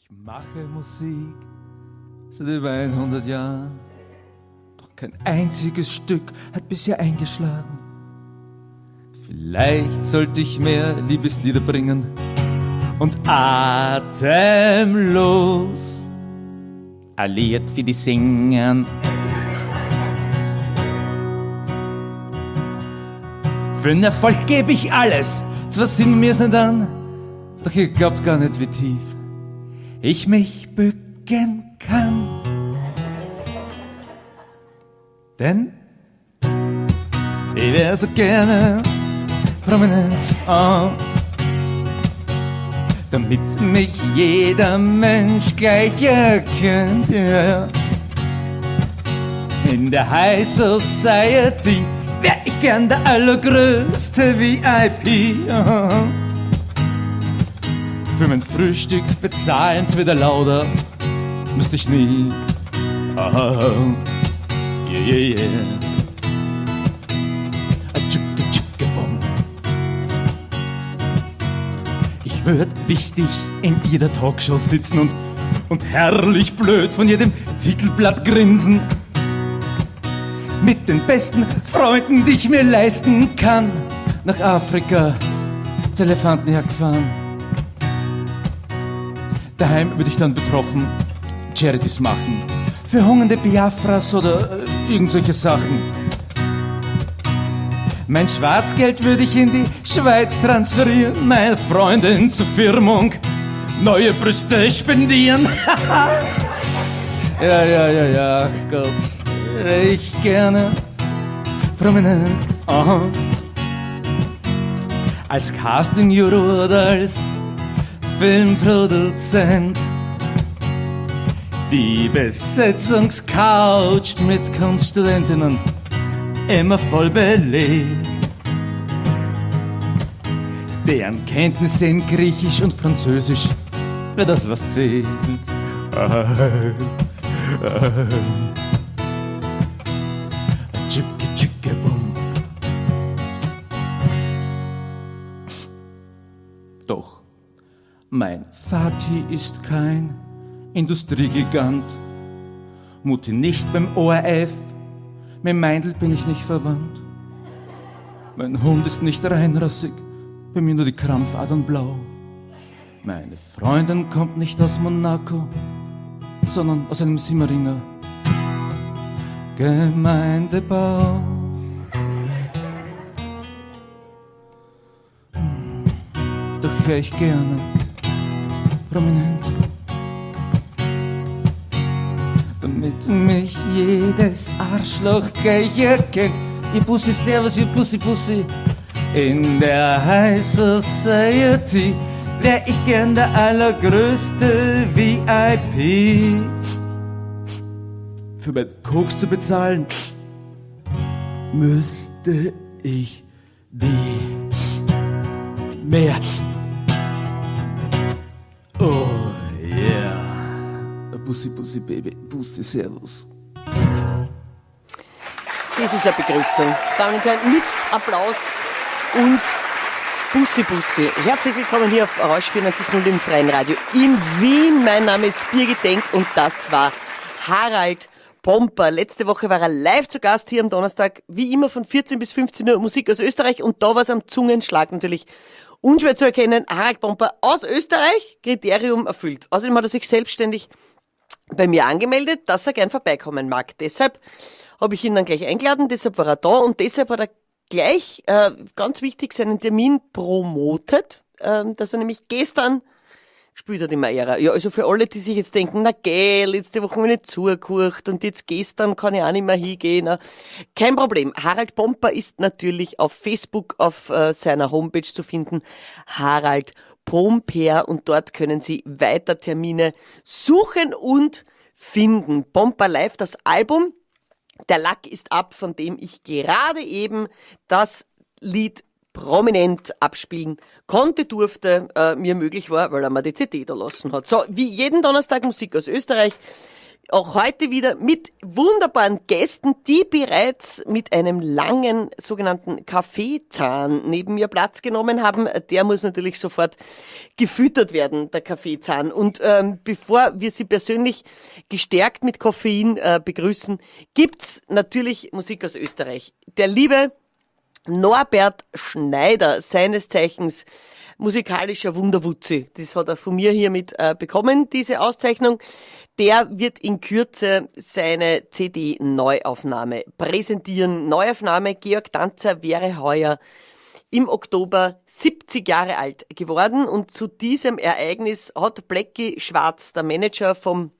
Ich mache Musik seit über 100 Jahren. Doch kein einziges Stück hat bisher eingeschlagen. Vielleicht sollte ich mehr Liebeslieder bringen und atemlos alliert wie die singen. Für den Erfolg gebe ich alles, zwar singen mir's nicht an, doch ihr glaubt gar nicht, wie tief ich mich bücken kann. Denn ich wär so gerne prominent, oh, damit mich jeder Mensch gleich erkennt. Yeah. In der High Society wär ich gern der allergrößte VIP. Oh. Für mein Frühstück bezahlen's wieder lauter, müsste ich nie. Oh, yeah, yeah, yeah. Tschicke, tschicke, bom. Ich würd wichtig in jeder Talkshow sitzen und herrlich blöd von jedem Titelblatt grinsen. Mit den besten Freunden, die ich mir leisten kann, nach Afrika zur Elefantenjagd fahren. Daheim würde ich dann betroffen Charities machen. Für hungernde Biafras oder irgend solche Sachen. Mein Schwarzgeld würde ich in die Schweiz transferieren, meine Freundin zur Firmung neue Brüste spendieren. Ja, ja, ja, ja, ach Gott, wär ich gerne prominent. Aha. Als Casting-Juror oder als Filmproduzent. Die Besetzungscouch mit Kunststudentinnen immer voll belegt. Deren Kenntnisse in Griechisch und Französisch, wer das was zählt. Tschicke, tschicke, bum. Doch mein Vati ist kein Industriegigant, Mutti nicht beim ORF, mit Meindl bin ich nicht verwandt. Mein Hund ist nicht reinrassig, bei mir nur die Krampfadern blau. Meine Freundin kommt nicht aus Monaco, sondern aus einem Simmeringer Gemeindebau. Doch wär ich gerne prominent, damit mich jedes Arschloch gleich erkennt. Ihr Bussi, Servus, ihr Bussi, Bussi. In der High Society wär ich gern der allergrößte VIP. Für mein Koks zu bezahlen, müsste ich die mehr. Oh yeah. Bussi, Bussi, Baby. Bussi, Servus. Das ist eine Begrüßung. Damen und Herren, mit Applaus und Bussi, Bussi. Herzlich willkommen hier auf Rausch 94.0 im Freien Radio in Wien. Mein Name ist Birgit Denk und das war Harald Pomper. Letzte Woche war er live zu Gast hier am Donnerstag, wie immer von 14 bis 15 Uhr Musik aus Österreich und da war es am Zungenschlag natürlich unschwer zu erkennen. Harald Pomper aus Österreich, Kriterium erfüllt. Außerdem hat er sich selbstständig bei mir angemeldet, dass er gern vorbeikommen mag. Deshalb habe ich ihn dann gleich eingeladen, deshalb war er da und deshalb hat er gleich, ganz wichtig, seinen Termin promotet, dass er nämlich gestern gespielt hat in Maera. Ja, also für alle, die sich jetzt denken, na geh, letzte Woche habe ich nicht zugehört und jetzt gestern kann ich auch nicht mehr hingehen. Na, kein Problem. Harald Pomper ist natürlich auf Facebook, auf seiner Homepage zu finden. Harald Pomper, und dort können Sie weiter Termine suchen und finden. Pomper Live, das Album. Der Lack ist ab, von dem ich gerade eben das Lied prominent abspielen konnte, durfte, mir möglich war, weil er mir die CD da lassen hat. So, wie jeden Donnerstag Musik aus Österreich. Auch heute wieder mit wunderbaren Gästen, die bereits mit einem langen sogenannten Kaffeezahn neben mir Platz genommen haben. Der muss natürlich sofort gefüttert werden, der Kaffeezahn. Und bevor wir sie persönlich gestärkt mit Koffein begrüßen, gibt's natürlich Musik aus Österreich. Der liebe Norbert Schneider, seines Zeichens musikalischer Wunderwutzi. Das hat er von mir hiermit bekommen, diese Auszeichnung. Der wird in Kürze seine CD-Neuaufnahme präsentieren. Neuaufnahme Georg Danzer wäre heuer im Oktober 70 Jahre alt geworden. Und zu diesem Ereignis hat Blacky Schwarz, der Manager vom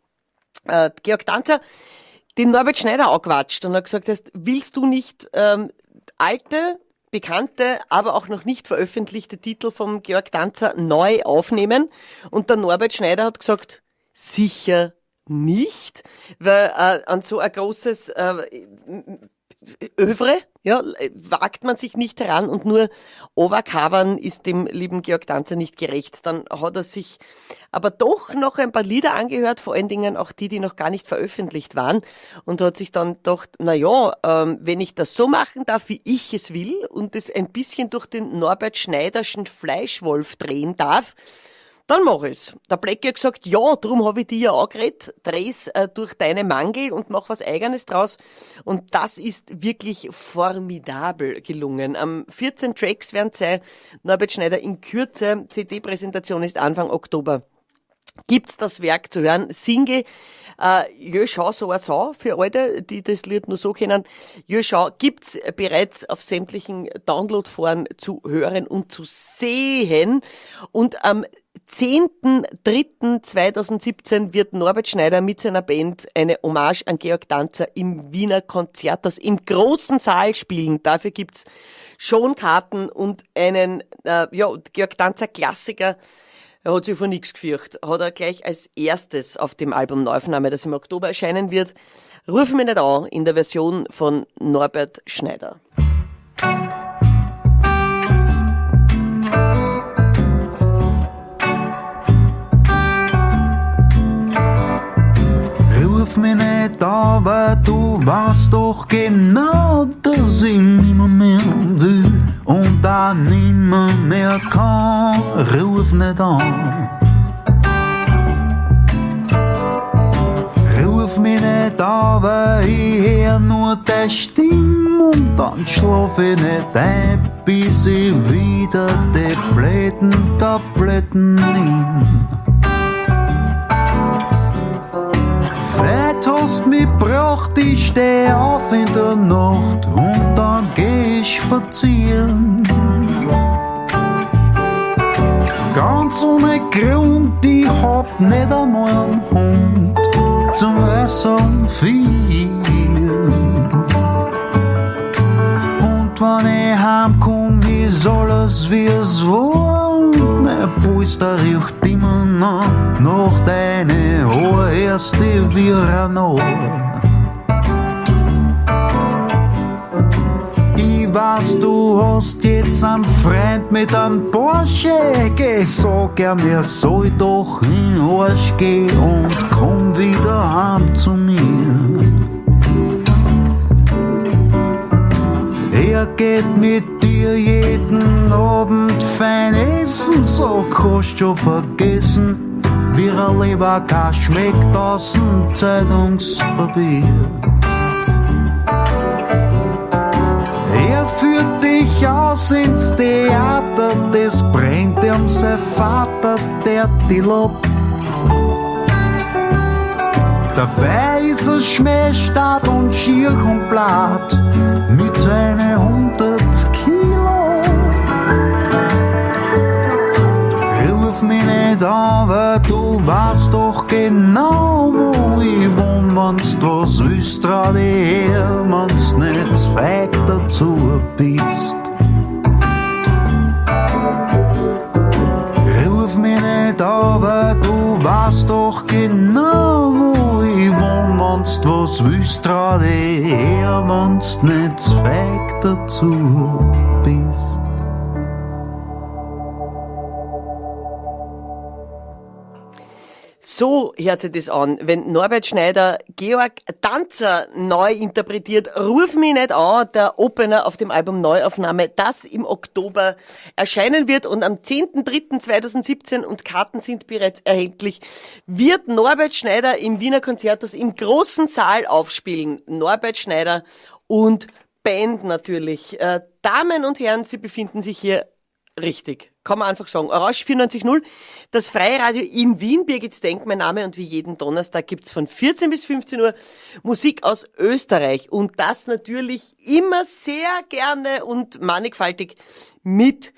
Georg Danzer, den Norbert Schneider angequatscht und hat gesagt, willst du nicht alte, bekannte, aber auch noch nicht veröffentlichte Titel vom Georg Danzer neu aufnehmen? Und der Norbert Schneider hat gesagt, sicher nicht, weil an so ein großes Övre, ja, wagt man sich nicht heran und nur overcovern ist dem lieben Georg Danzer nicht gerecht. Dann hat er sich aber doch noch ein paar Lieder angehört, vor allen Dingen auch die, die noch gar nicht veröffentlicht waren, und hat sich dann gedacht, na ja, wenn ich das so machen darf, wie ich es will und es ein bisschen durch den Norbert Schneiderschen Fleischwolf drehen darf, dann mach ich's. Der Blacky hat gesagt, ja, drum hab ich dich ja angeredet, dreh's durch deine Mangel und mach was Eigenes draus. Und das ist wirklich formidabel gelungen. Am 14 Tracks werden sein, Norbert Schneider in Kürze, CD-Präsentation ist Anfang Oktober. Gibt's das Werk zu hören? Single, Jö schau, so a Sau, für Alte, die das Lied nur so kennen. Jö schau, gibt's bereits auf sämtlichen Downloadforen zu hören und zu sehen. Und am 10.03.2017 wird Norbert Schneider mit seiner Band eine Hommage an Georg Danzer im Wiener Konzerthaus im großen Saal spielen. Dafür gibt's schon Karten und einen Georg Danzer Klassiker. Er hat sich vor nichts gefürchtet. Hat er gleich als erstes auf dem Album Neuaufnahme, das im Oktober erscheinen wird. Ruf mich nicht an, in der Version von Norbert Schneider. Ruf mich nicht an, weil du weißt doch genau, dass ich nimmer mehr will und auch nimmer mehr kann. Ruf nicht an. Ruf mich nicht an, weil ich hör nur deine Stimme und dann schlaf ich nicht ein, bis ich wieder die blöden Tabletten nimm. Hast mich gebracht, ich steh auf in der Nacht und dann geh ich spazieren. Ganz ohne Grund, ich hab nicht einmal einen Hund zum Essen führen. Und wenn ich heimkomm, ist alles wie es war und mein Polster riecht immer noch nach deine Haare, erst die Viranor. Ich weiß, du hast jetzt einen Freund mit einem Porsche. Geh, sag er mir, soll doch in den Arsch gehen und komm wieder heim zu mir. Er geht mit dir jeden Abend fein essen, so kannst schon vergessen, wie ein Leberkäse schmeckt aus dem Zeitungspapier. Er führt dich aus ins Theater, das brennt ihm sein Vater, der Tillop. Dabei ist er schmähstark und schier und blatt mit seinen 100 Kilo. Ruf mich nicht an, weil du weißt doch genau, wo ich wohn. Wenn's was willst, trau dich her, wenn's nicht feig dazu bist. Ruf mich nicht an, weil du weißt doch genau, wo ich wohn. Wenn's was willst, trau dich her, wenn's nicht feig dazu bist. So hört sich das an, wenn Norbert Schneider Georg Danzer neu interpretiert. Ruf mich nicht an, der Opener auf dem Album Neuaufnahme, das im Oktober erscheinen wird und am 10.03.2017, und Karten sind bereits erhältlich, wird Norbert Schneider im Wiener Konzerthaus im großen Saal aufspielen. Norbert Schneider und Band natürlich. Damen und Herren, Sie befinden sich hier richtig. Kann man einfach sagen. Orange 94.0, das Freie Radio in Wien. Birgit Denk, mein Name. Und wie jeden Donnerstag gibt's von 14 bis 15 Uhr Musik aus Österreich. Und das natürlich immer sehr gerne und mannigfaltig mit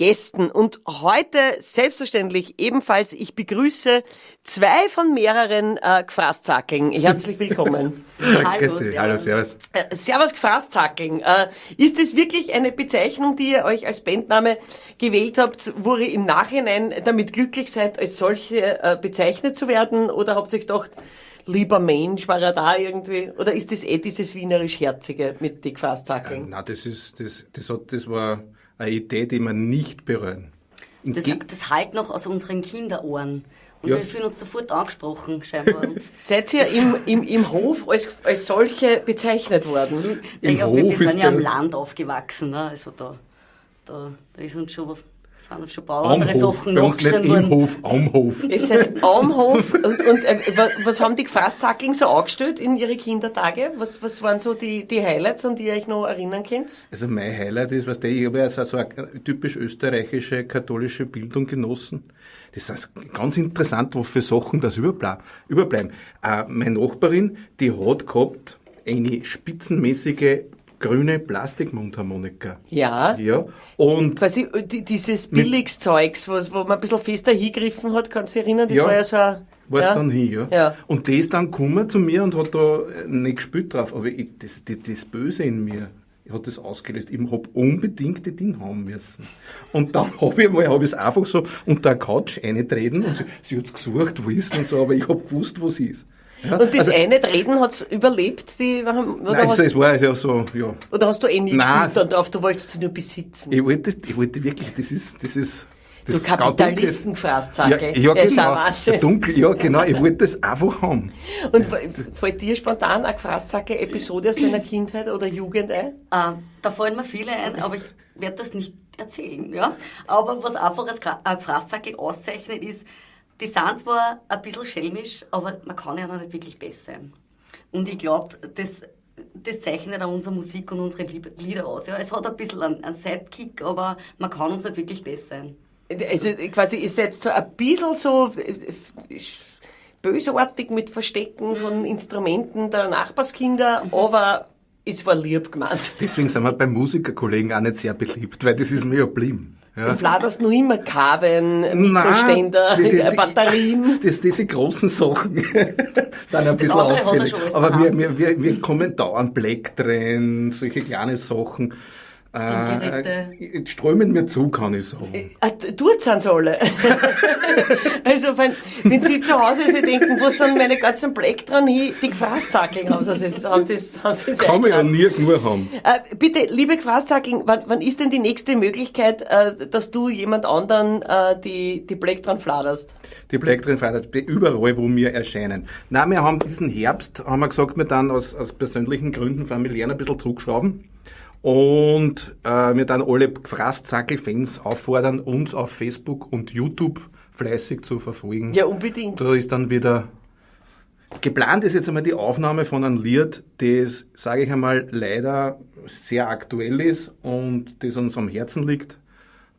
Gästen. Und heute selbstverständlich ebenfalls, ich begrüße zwei von mehreren Gfraszackeln. Herzlich willkommen. Hallo, servus. Hallo, servus. Servus Gfraszackeln. Ist das wirklich eine Bezeichnung, die ihr euch als Bandname gewählt habt, wo ihr im Nachhinein damit glücklich seid, als solche bezeichnet zu werden? Oder habt ihr euch gedacht, lieber Mensch, war er da irgendwie? Oder ist das eh dieses wienerisch-herzige mit die Gfraszackeln? Nein, das war eine Idee, die wir nicht bereuen. Das halt noch aus unseren Kinderohren. Und ja, wir fühlen uns sofort angesprochen, scheinbar. Und seid ihr im Hof als solche bezeichnet worden? Im Hof, wir sind ja am Land aufgewachsen, ne? Also da ist uns schon, sind uns schon ein paar andere Sachen nachgestellt worden. Im Hof, am Hof. Ihr seid am Hof. Und was haben die Gfraszackeln so angestellt in ihre Kindertage? Was waren so die Highlights, an die ihr euch noch erinnern könnt? Also mein Highlight ist, was ich habe ja so eine typisch österreichische katholische Bildung genossen. Das ist ganz interessant, was für Sachen das überbleiben. Meine Nachbarin, die hat gehabt eine spitzenmäßige grüne Plastikmundharmonika. Ja. Ja. Und quasi dieses Billigszeugs, wo man ein bisschen fester hingegriffen hat, kannst du dich erinnern, das ja, war ja so ein... War's ja dann hin, ja. Ja. Und die ist dann gekommen zu mir und hat da nicht gespielt drauf. Aber das Böse in mir hat das ausgelöst. Ich hab unbedingt die Ding haben müssen. Und dann hab ich es einfach so unter der Couch eingetreten und sie hat's gesucht, wo ist und so, aber ich hab gewusst, wo sie ist. Ja, und das also, eine Treten hat's überlebt? Nein, es war ja so, ja. Oder hast du eh nie gespielt dann drauf, du wolltest sie nur besitzen? Ich wollte wirklich, das ist... Das du Kapitalisten-Gfraszackel. Ja, genau. Dunkel, ja, genau. Ich wollte das einfach haben. Und fällt dir spontan eine Gfraszackel-Episode aus deiner Kindheit oder Jugend ein? Da fallen mir viele ein, aber ich werde das nicht erzählen, ja. Aber was einfach ein Gfraszackel auszeichnet ist, die sind zwar ein bisschen schelmisch, aber man kann ja noch nicht wirklich besser sein. Und ich glaube, das zeichnet auch unsere Musik und unsere Lieder aus. Ja. Es hat ein bisschen einen Sidekick, aber man kann uns nicht wirklich besser sein. Also quasi, ihr seid so ein bisschen so bösartig mit Verstecken von Instrumenten der Nachbarskinder, aber es war lieb gemeint. Deswegen sind wir bei Musikerkollegen auch nicht sehr beliebt, weil das ist mir ja geblieben. Ja. Du fladerst nur immer Kabeln, Mikroständer, Batterien. Diese großen Sachen sind ein bisschen auffällig. Aber wir kommen dauernd Blacktrenn, solche kleine Sachen. Strömen mir zu, kann ich sagen. Dort sind sie alle. Also, wenn Sie zu Hause sich denken, wo sind meine ganzen Blacktran hin, die Gfraszackeln haben sie Kann man ja nie genug haben. Bitte, liebe Gfraszackeln, wann ist denn die nächste Möglichkeit, dass du jemand anderen die Blacktran fladerst? Die Blacktran fladert überall, wo wir erscheinen. Nein, wir haben diesen Herbst, haben wir gesagt, wir dann aus persönlichen Gründen familiär ein bisschen zurückschrauben. Und wir dann alle Gfraszackel-Fans auffordern, uns auf Facebook und YouTube fleißig zu verfolgen. Ja, unbedingt. Da ist dann wieder... Geplant ist jetzt einmal die Aufnahme von einem Lied, das, sage ich einmal, leider sehr aktuell ist und das uns am Herzen liegt,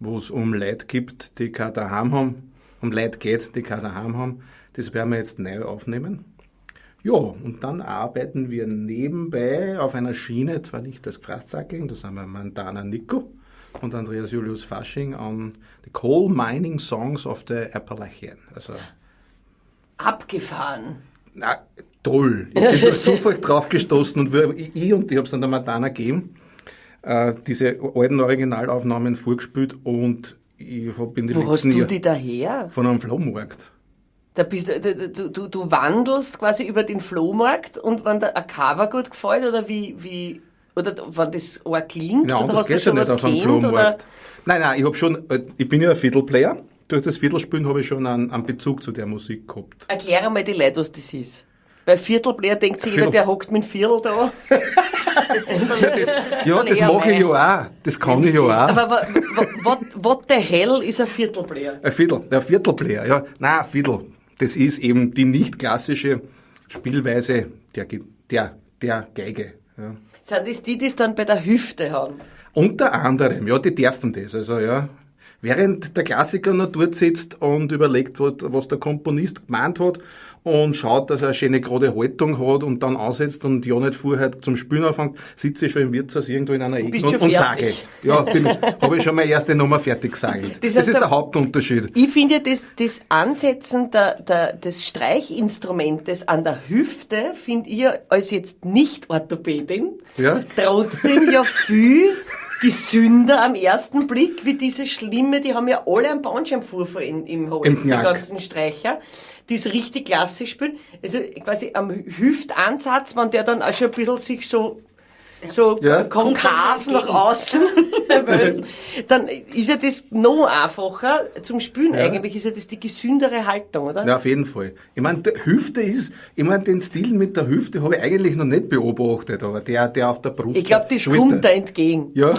wo es um Leute gibt, die kein Daheim haben, um Leute geht, die kein Daheim haben. Das werden wir jetzt neu aufnehmen. Ja, und dann arbeiten wir nebenbei auf einer Schiene, zwar nicht das Gfraszackeln, da sind wir Mandana Nico und Andreas Julius Fasching an The Coal Mining Songs of the Appalachian. Also, abgefahren. Na, toll. Ich bin durch Zufall draufgestoßen und ich habe es dann der Mandana gegeben, diese alten Originalaufnahmen vorgespielt und ich habe in den Wo hast letzten du die daher? Von einem Flohmarkt. Da bist du wandelst quasi über den Flohmarkt und wenn dir ein Cover gut gefällt oder wie oder wenn das auch klingt, nein, oder das hast geht du schon nicht was auf einem kennt, Flohmarkt. Oder? Nein, ich habe schon, ich bin ja ein Fiddle-Player durch das Viertelspielen habe ich schon einen Bezug zu der Musik gehabt. Erklär mal die Leute, was das ist. Weil Viertelbläher denkt sich jeder, der hockt mit dem Viertel da. Das ist dann, das mache ich ja auch. Das kann ich ja auch. Aber what the hell ist ein Viertelbläher? Ein Viertelbläher, ja. Nein, ein Viertel. Das ist eben die nicht klassische Spielweise der Geige. Ja. Sind das die, die es dann bei der Hüfte haben? Unter anderem, ja, die dürfen das. Also, ja. Während der Klassiker noch dort sitzt und überlegt, was der Komponist gemeint hat und schaut, dass er eine schöne gerade Haltung hat und dann ansetzt und ja nicht vorher zum Spielen anfängt, sitze ich schon im Wirtshaus irgendwo in einer Ecke und sage. Ja, habe ich schon meine erste Nummer fertig gesagelt. Das ist der Hauptunterschied. Ich finde ja, das Ansetzen des Streichinstrumentes an der Hüfte, finde ich als jetzt Nicht-Orthopädin, ja, trotzdem ja viel gesünder am ersten Blick, wie diese schlimme, die haben ja alle einen Bandscheibenvorfall im Hals, die ganzen Streicher, die es richtig klassisch spielen. Also quasi am Hüftansatz, wenn der dann auch schon ein bisschen sich so konkav nach außen, dann ist ja das noch einfacher zum Spielen. Ja. Eigentlich ist ja das die gesündere Haltung, oder? Ja, auf jeden Fall. Ich meine, die Hüfte ist, ich meine, den Stil mit der Hüfte habe ich eigentlich noch nicht beobachtet, aber der auf der Brust. Ich glaube, das Schulter kommt da entgegen. Ja.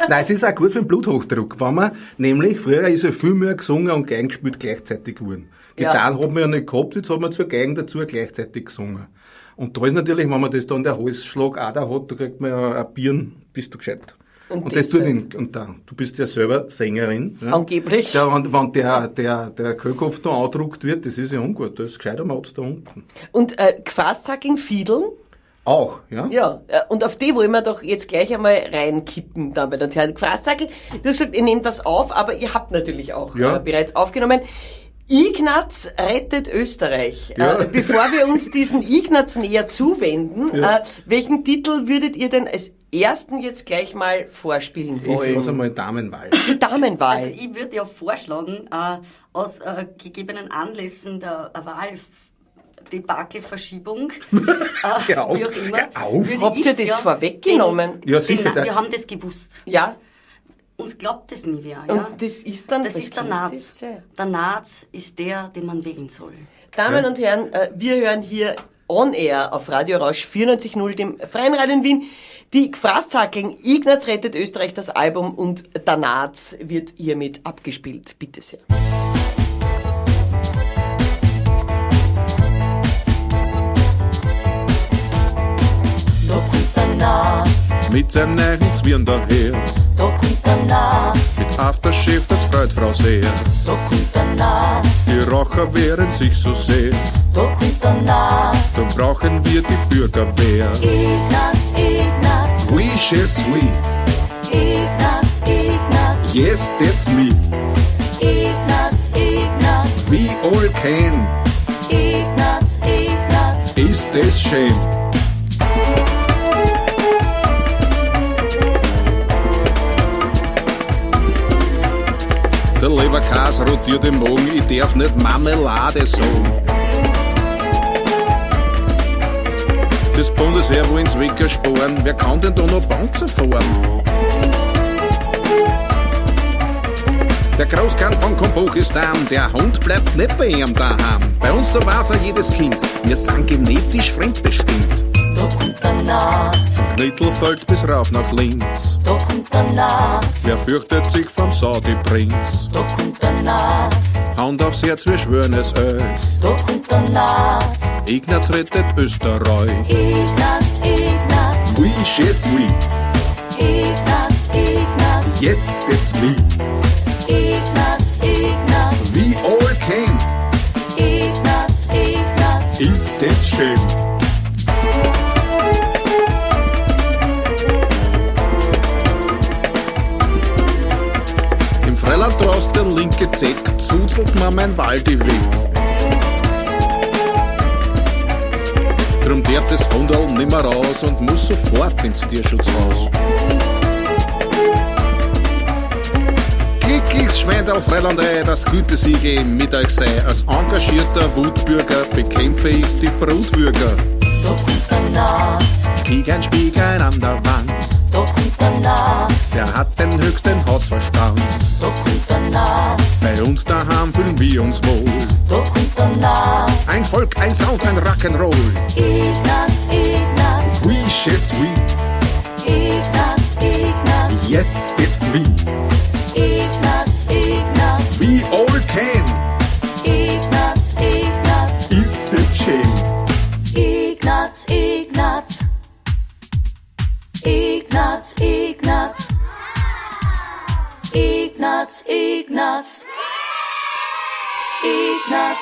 Nein, es ist auch gut für den Bluthochdruck, wenn man, nämlich, früher ist ja viel mehr gesungen und Geigen gespielt gleichzeitig geworden. Gitarre hat man ja nicht gehabt, jetzt hat man zur Geigen dazu gleichzeitig gesungen. Und da ist natürlich, wenn man das dann der Halsschlagader hat, da kriegt man ja ein Birn, bist du gescheit. Und das tut ihn, und da, du bist ja selber Sängerin. Ja. Angeblich. Wenn der Kehlkopf da angedruckt wird, das ist ja ungut, da ist gescheiter Maut's da unten. Und Gfraszackeln, Fiedeln? Auch, ja. Ja, und auf die wollen wir doch jetzt gleich einmal reinkippen, da bei der Herren. Gfraszackeln, du hast gesagt, ihr nehmt das auf, aber ihr habt natürlich auch bereits aufgenommen. Ignaz rettet Österreich. Ja. Bevor wir uns diesen Ignaz näher zuwenden, welchen Titel würdet ihr denn als ersten jetzt gleich mal vorspielen wollen? Ich lasse einmal Damenwahl. Damenwahl. Also ich würde ja vorschlagen, aus gegebenen Anlässen der Wahldebakelverschiebung, wie auch immer. Habt ihr das vorweggenommen? Ja, sicher. Wir haben das gewusst. Ja. Uns glaubt das nie wer. Ja? Und das ist dann... Das ist der Naz. Der Naz ist der, den man wählen soll. Damen und Herren, wir hören hier on air auf Radio Rausch 94.0, dem Freien Radio in Wien, die Gfraszackeln, Ignaz rettet Österreich, das Album, und der Naz wird hiermit abgespielt. Bitte sehr. Da kommt der Naz. Mit seinem neuen Zwirn daher. Da kommt der Naz. Mit Aftershave, das freut Frau sehr. Da kommt der Naz. Die Rocher wehren sich so sehr. Da kommt der Naz. Da brauchen wir die Bürgerwehr. Ignaz, Ignaz. Oui, je suis. Ignaz, Ignaz. Yes, that's me. Ignaz, Ignaz. We all can. Ignaz, Ignaz. Ist das schön? Der Leberkäse rotiert im Magen, ich darf nicht Marmelade sagen. Das Bundesheer will ins Wecker sparen, wer kann denn da noch Panzer fahren? Der Großkant von Kompochistan, der Hund bleibt nicht bei ihm daheim. Bei uns da weiß er jedes Kind, wir sind genetisch fremdbestimmt. Da kommt der Naz. Knittelfeld bis rauf nach Linz. Da kommt der Naz. Wer fürchtet sich vom Saudi-Prinz? Da kommt der Naz. Hand aufs Herz, wir schwören es euch. Da kommt der Naz. Ignaz rettet Österreich. Ignaz, Ignaz. Oui, je suis. Ignaz, Ignaz. Yes, that's me. Ignaz, Ignaz. We all can. Ignaz, Ignaz. Ist das schön? Im Freiland draußen der linke Zeck, zuzelt mir mein Waldi weg. Drum darf das Hunderl nimmer raus und muss sofort ins Tierschutzhaus. Glücklichs Schweindal Freiland, das Gütesiegel mit euch sei. Als engagierter Wutbürger bekämpfe ich die Brutwürger. Da kommt der Naz. Spieglein, Spieglein an der Wand. Da kommt kommt der Naz, Der hat den höchsten Hausverstand. da kommt der Naz, Bei uns daheim fühlen wir uns wohl. da kommt der Naz. Ein Volk, ein Sound, ein Rock'n'Roll. Ignaz, Ignaz, Oui, je suis. Ignaz, Ignaz, Yes, it's me. Ignaz, Ignaz, We all can. Ignaz, Ignaz, Ist es schön. Ignaz, Ignaz, Ignaz, Ignaz, Ignaz, Ignaz, Ignaz,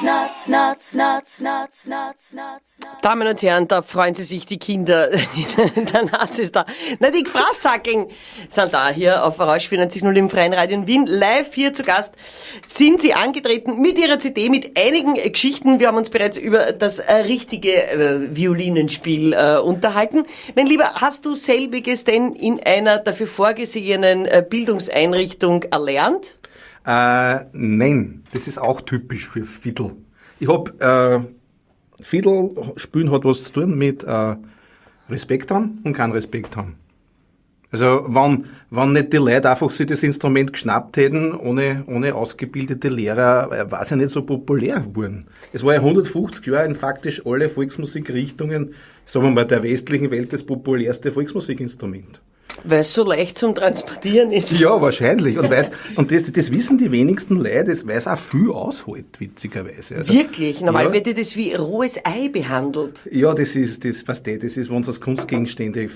Naz, Naz, Naz, Naz, Naz, Naz, Naz. Damen und Herren, da freuen sie sich, die Kinder. Der Naz ist da. Na, die Gfraszackeln sind da hier auf Rausch 94.0 im Freien Radio in Wien. Live hier zu Gast sind sie angetreten mit ihrer CD, mit einigen Geschichten. Wir haben uns bereits über das richtige Violinenspiel unterhalten. Mein Lieber, hast du selbiges denn in einer dafür vorgesehenen Bildungseinrichtung erlernt? Nein, das ist auch typisch für Fiddle. Ich hab, Fiddle spielen hat was zu tun mit Respekt haben und kein Respekt haben. Also wenn nicht die Leute einfach sich das Instrument geschnappt hätten, ohne ausgebildete Lehrer, war es ja nicht so populär geworden. Es war ja 150 Jahre in faktisch alle Volksmusikrichtungen, sagen wir mal, der westlichen Welt das populärste Volksmusikinstrument. Weil es so leicht zum Transportieren ist. Ja, wahrscheinlich. Und, das wissen die wenigsten Leute, das weil es auch viel aushält, witzigerweise. Also, Wirklich? Normal ja, wird ja das wie rohes Ei behandelt. Ja, das ist, das, weißt du, das ist, wenn es als Kunstgegenstände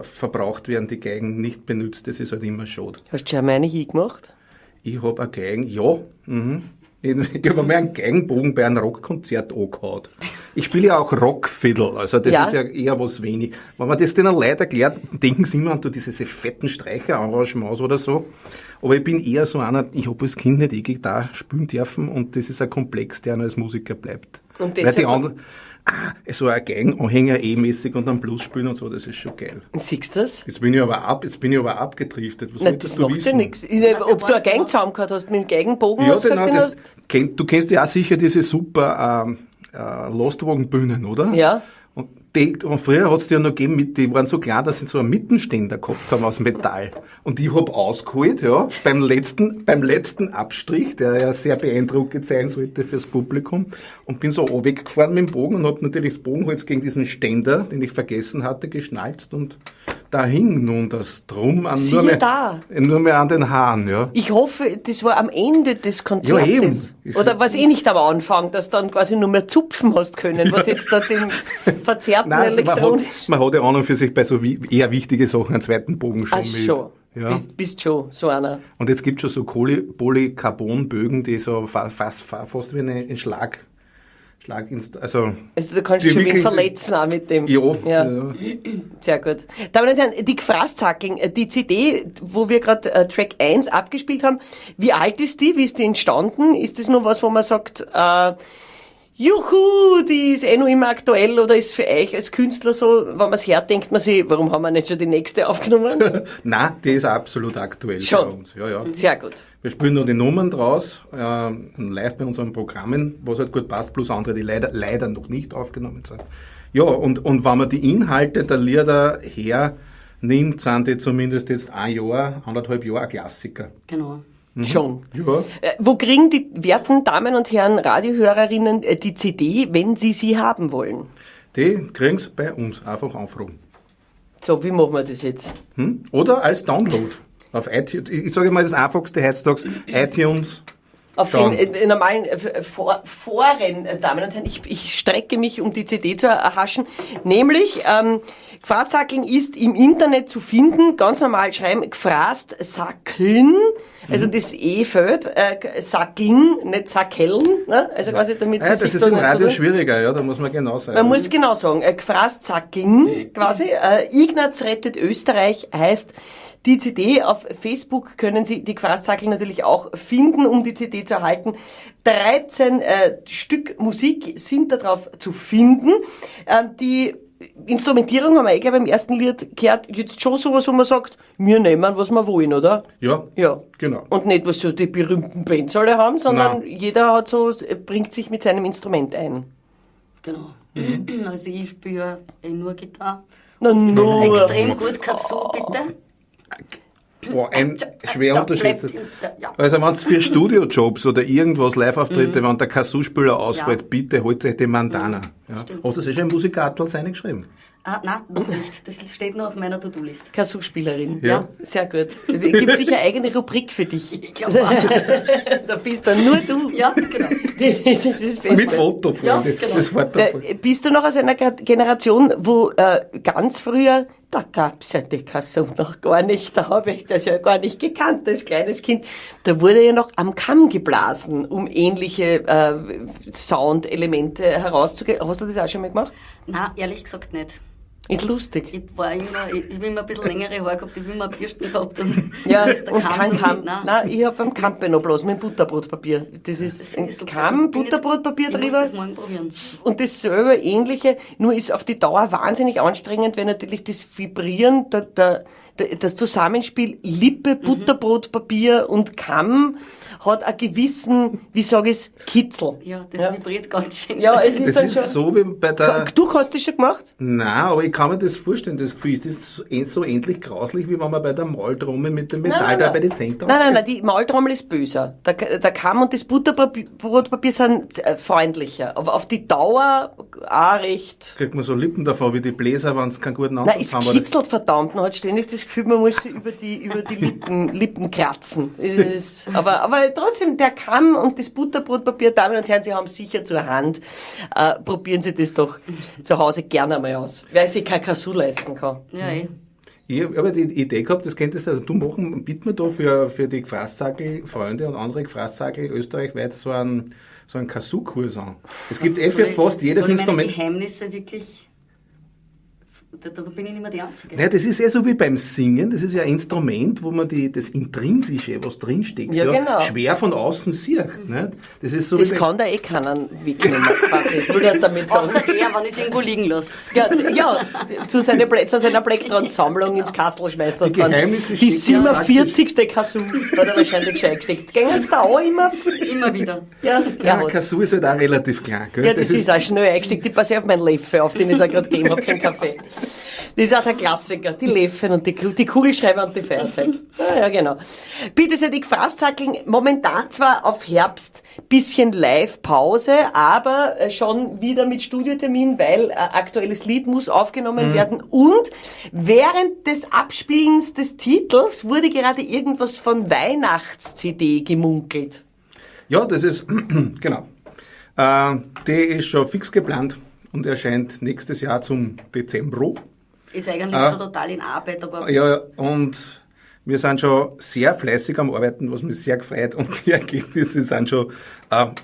verbraucht werden, die Geigen nicht benutzt, das ist halt immer schade. Hast du schon mal eine hingemacht? Ich hab eine Geigen, ja. Mhm. Ich hab einmal einen Geigenbogen bei einem Rockkonzert angehauen. Ich spiele ja auch Rockfiddle, also das Ja. ist ja eher was wenig. Wenn man das den Leuten erklärt, denken sie immer an diese fetten Streicherarrangements oder so. Aber ich bin eher so einer, ich hab als Kind nicht eh Gitarre spielen dürfen und das ist ein Komplex, der als Musiker bleibt. Und Weil die deshalb- anderen, so ein Geigenanhänger E-mäßig und dann Blues spielen und so, das ist schon geil. Siehst du das? Jetzt bin ich aber abgedriftet. Was Nein, wolltest das du macht ja wissen? nichts. Ob du einen Geigen zusammen gehabt hast mit dem Geigenbogen, Ja, hast du genau, gesagt, den das, hast. du kennst ja auch sicher diese super Lastwagenbühnen, oder? Ja. Und früher hat's die ja noch gegeben, die waren so klein, dass sie so einen Mittenständer gehabt haben aus Metall. Und ich hab ausgeholt, ja, beim letzten Abstrich, der ja sehr beeindruckend sein sollte fürs Publikum, und bin so weggefahren mit dem Bogen und hab natürlich das Bogenholz gegen diesen Ständer, den ich vergessen hatte, geschnalzt und da hing nun das Drum an nur mehr an den Haaren, ja. Ich hoffe, das war am Ende des Konzertes. Ja, eben. Oder war's eh nicht am Anfang, dass dann quasi nur mehr zupfen hast können, was jetzt da dem verzerrten Nein, elektronisch... man hat ja an und für sich bei so eher wichtige Sachen einen zweiten Bogen schon Ach mit. schon. Ja. Bist schon so einer. Und jetzt gibt's schon so Polycarbonbögen, die so fast wie ein Schlag, also Also du kannst schon wen verletzen auch mit dem. Ja, ja. Sehr gut. Damen und Herren, die Gfraszackeln, die CD, wo wir gerade Track 1 abgespielt haben, wie alt ist die? Wie ist die entstanden? Ist das nur was, wo man sagt, juhu, die ist eh noch immer aktuell, oder ist für euch als Künstler so, wenn man's herdenkt, man sich, warum haben wir nicht schon die nächste aufgenommen? Nein, die ist absolut aktuell Schon. bei uns. Ja, ja. Sehr gut. Wir spielen noch die Nummern draus, live bei unseren Programmen, was halt gut passt, plus andere, die leider noch nicht aufgenommen sind. Ja, und wenn man die Inhalte der Lieder hernimmt, sind die zumindest jetzt ein Jahr, 1,5 Jahre ein Klassiker. Genau. Mhm. Schon. Ja. Wo kriegen die werten Damen und Herren Radiohörerinnen die CD, wenn sie sie haben wollen? Die kriegen's bei uns, einfach anfragen. So, wie machen wir das jetzt? Oder als Download. Auf iTunes. Ich sage mal, das einfachste heutzutage, iTunes. Auf Schauen. den normalen Foren, Damen und Herren, ich strecke mich, um die CD zu erhaschen. Nämlich, Gfrastsackeln ist im Internet zu finden, ganz normal schreiben, Gfrastsackeln, also das E fehlt, Sackeln, nicht Sackeln, ne? Also quasi damit sie Ja, das sich ist da im nicht Radio so- schwieriger, ja, da muss man genau sagen. Man muss genau sagen, Gfrastsackeln quasi, Ignaz rettet Österreich heißt die CD. Auf Facebook können Sie die Gfrastsackeln natürlich auch finden, um die CD zu erhalten. 13 Stück Musik sind darauf zu finden. Die Instrumentierung haben wir glaube ich, beim ersten Lied gehört, jetzt schon sowas, wo man sagt, wir nehmen, was wir wollen, oder? Ja, Ja. genau. Und nicht, was so die berühmten Bands alle haben, sondern Nein. jeder hat so, bringt sich mit seinem Instrument ein. Genau. Also ich spiele ja nur Gitarre. Na, nur. Extrem gut, Kazoo, bitte. Boah, ein schwer Da unterschätztes. bleibt hinter- ja. Also wenn es für Studiojobs oder irgendwas Live-Auftritte, wenn der Kazoo-Spieler ausfällt, bitte holt euch die Mandana. Ja. Hast du das eh schon im Musikartel reingeschrieben? Ah, nein, noch nicht. Das steht nur auf meiner To-Do-List. Kazoo-Spielerin. Ja. Sehr gut. Gibt sicher eine eigene Rubrik für dich. Ich glaube auch. Da bist dann nur du. Ja, genau. Das ist das Beste. Mit Foto, Freunde. Ja, genau. Das war Da, bist du noch aus einer Generation, wo ganz früher, da gab's ja die Kazoo noch gar nicht, da habe ich das ja gar nicht gekannt als kleines Kind. Da wurde ja noch am Kamm geblasen, um ähnliche Soundelemente herauszugeben. Hast du das auch schon mal gemacht? Nein, ehrlich gesagt nicht. Ist lustig. Ich war immer, ich habe immer ein bisschen längere Haare gehabt, ich habe immer Bürsten gehabt und Ja, ist der und Kamm kein noch Kamm. nicht, nein. Nein, ich habe am Kampe noch bloß mit dem Butterbrotpapier. Das ist Finde ein ich super. Kamm, Ich bin jetzt- Butterbrotpapier Ich muss drüber. das morgen probieren. Und dasselbe ähnliche, nur ist auf die Dauer wahnsinnig anstrengend, weil natürlich das Vibrieren, das Zusammenspiel Lippe, Butterbrotpapier und Kamm hat einen gewissen, wie sage ich's, Kitzel. Ja, das vibriert ganz schön. Ja, es ist Das dann ist schon. so wie bei der... Du hast das schon gemacht? Nein, aber ich kann mir das vorstellen, das Gefühl ist das so ähnlich grauslich, wie wenn man bei der Maultrommel mit dem Metall da bei den Zehn Nein, nein, nein, die Maultrommel ist böser. Der Kamm und das Butterbrotpapier sind freundlicher, aber auf die Dauer auch recht. Kriegt man so Lippen davon, wie die Bläser, wenn sie keinen guten Nein, Ansatz es haben. aber das- kitzelt verdammt. Man hat ständig das Gefühl, man muss sich über die Lippen kratzen. Es ist, aber trotzdem, der Kamm und das Butterbrotpapier, Damen und Herren, Sie haben sicher zur Hand. Probieren Sie das doch zu Hause gerne einmal aus. Wer sich kein Kazoo leisten kann. Ja, eh. Ich habe die Idee gehabt, das könntest also du machen, bieten wir da für die Gfraßzackel-Freunde und andere Gfraßzackel österreichweit so einen Kazoo-Kurs an. Es gibt eh für Soll ich- fast jedes soll ich meine Instrument. Geheimnisse wirklich, da bin ich nicht mehr die Einzige. Naja, das ist eh so wie beim Singen, das ist ja ein Instrument, wo man das Intrinsische, was drinsteckt, Ja, genau. schwer von außen sieht. Nicht? Das ist so Das wie bei- kann da eh keiner wegnehmen, quasi. Ich will das damit sagen. Außer er, wenn ich es irgendwo liegen lasse. Ja, ja, zu seiner Plektron-Sammlung ins Kastel schmeißt das Die dann. Geheimnisse Die stecken ja 47. Kazoo hat er wahrscheinlich schon eingesteckt. Gehen sie da auch immer? Immer wieder. Ja, Ja, hat's. Kazoo ist halt auch relativ klein. Gell? Ja, das ist auch schnell eingesteckt. Ich passe auf meinen Leffe auf, den ich da gerade gegeben habe für den Kaffee. Das ist auch der Klassiker. Die Leffen und die Kugelschreiber und die Feuerzeuge. Ja, ja, genau. Bitte seid die Gefraßzackeln momentan zwar auf Herbst bisschen Live-Pause, aber schon wieder mit Studiotermin, weil aktuelles Lied muss aufgenommen werden. Und während des Abspielens des Titels wurde gerade irgendwas von Weihnachts-CD gemunkelt. Ja, das ist, genau. Die ist schon fix geplant und erscheint nächstes Jahr zum Dezember. Ist eigentlich schon total in Arbeit, aber Ja, und wir sind schon sehr fleißig am Arbeiten, was mich sehr gefreut. Und die Ergebnisse sind schon,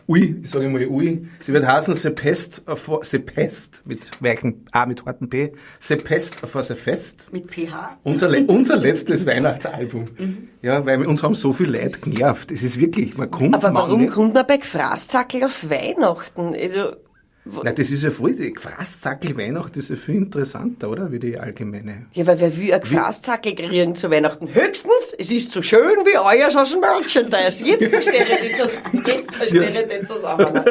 ui, ich sage mal ui. Sie wird heißen The Pest for The Pest mit weichen A, mit harten P. The Pest for the Fest. mit pH. Unser letztes Weihnachtsalbum. Mhm. Ja, weil uns haben so viele Leute genervt. Es ist wirklich, man kommt Aber man warum nicht. kommt man bei Gefraßzackel auf Weihnachten? Also, Nein, das ist ja voll, die Gefraßzackel Weihnacht ist ja viel interessanter, oder? Wie die allgemeine. ja, weil wer will ein Gefraßzackel kriegen zu Weihnachten? Höchstens, es ist so schön wie euer aus dem Merchandise. Jetzt verstehe ich den Zusammenhang.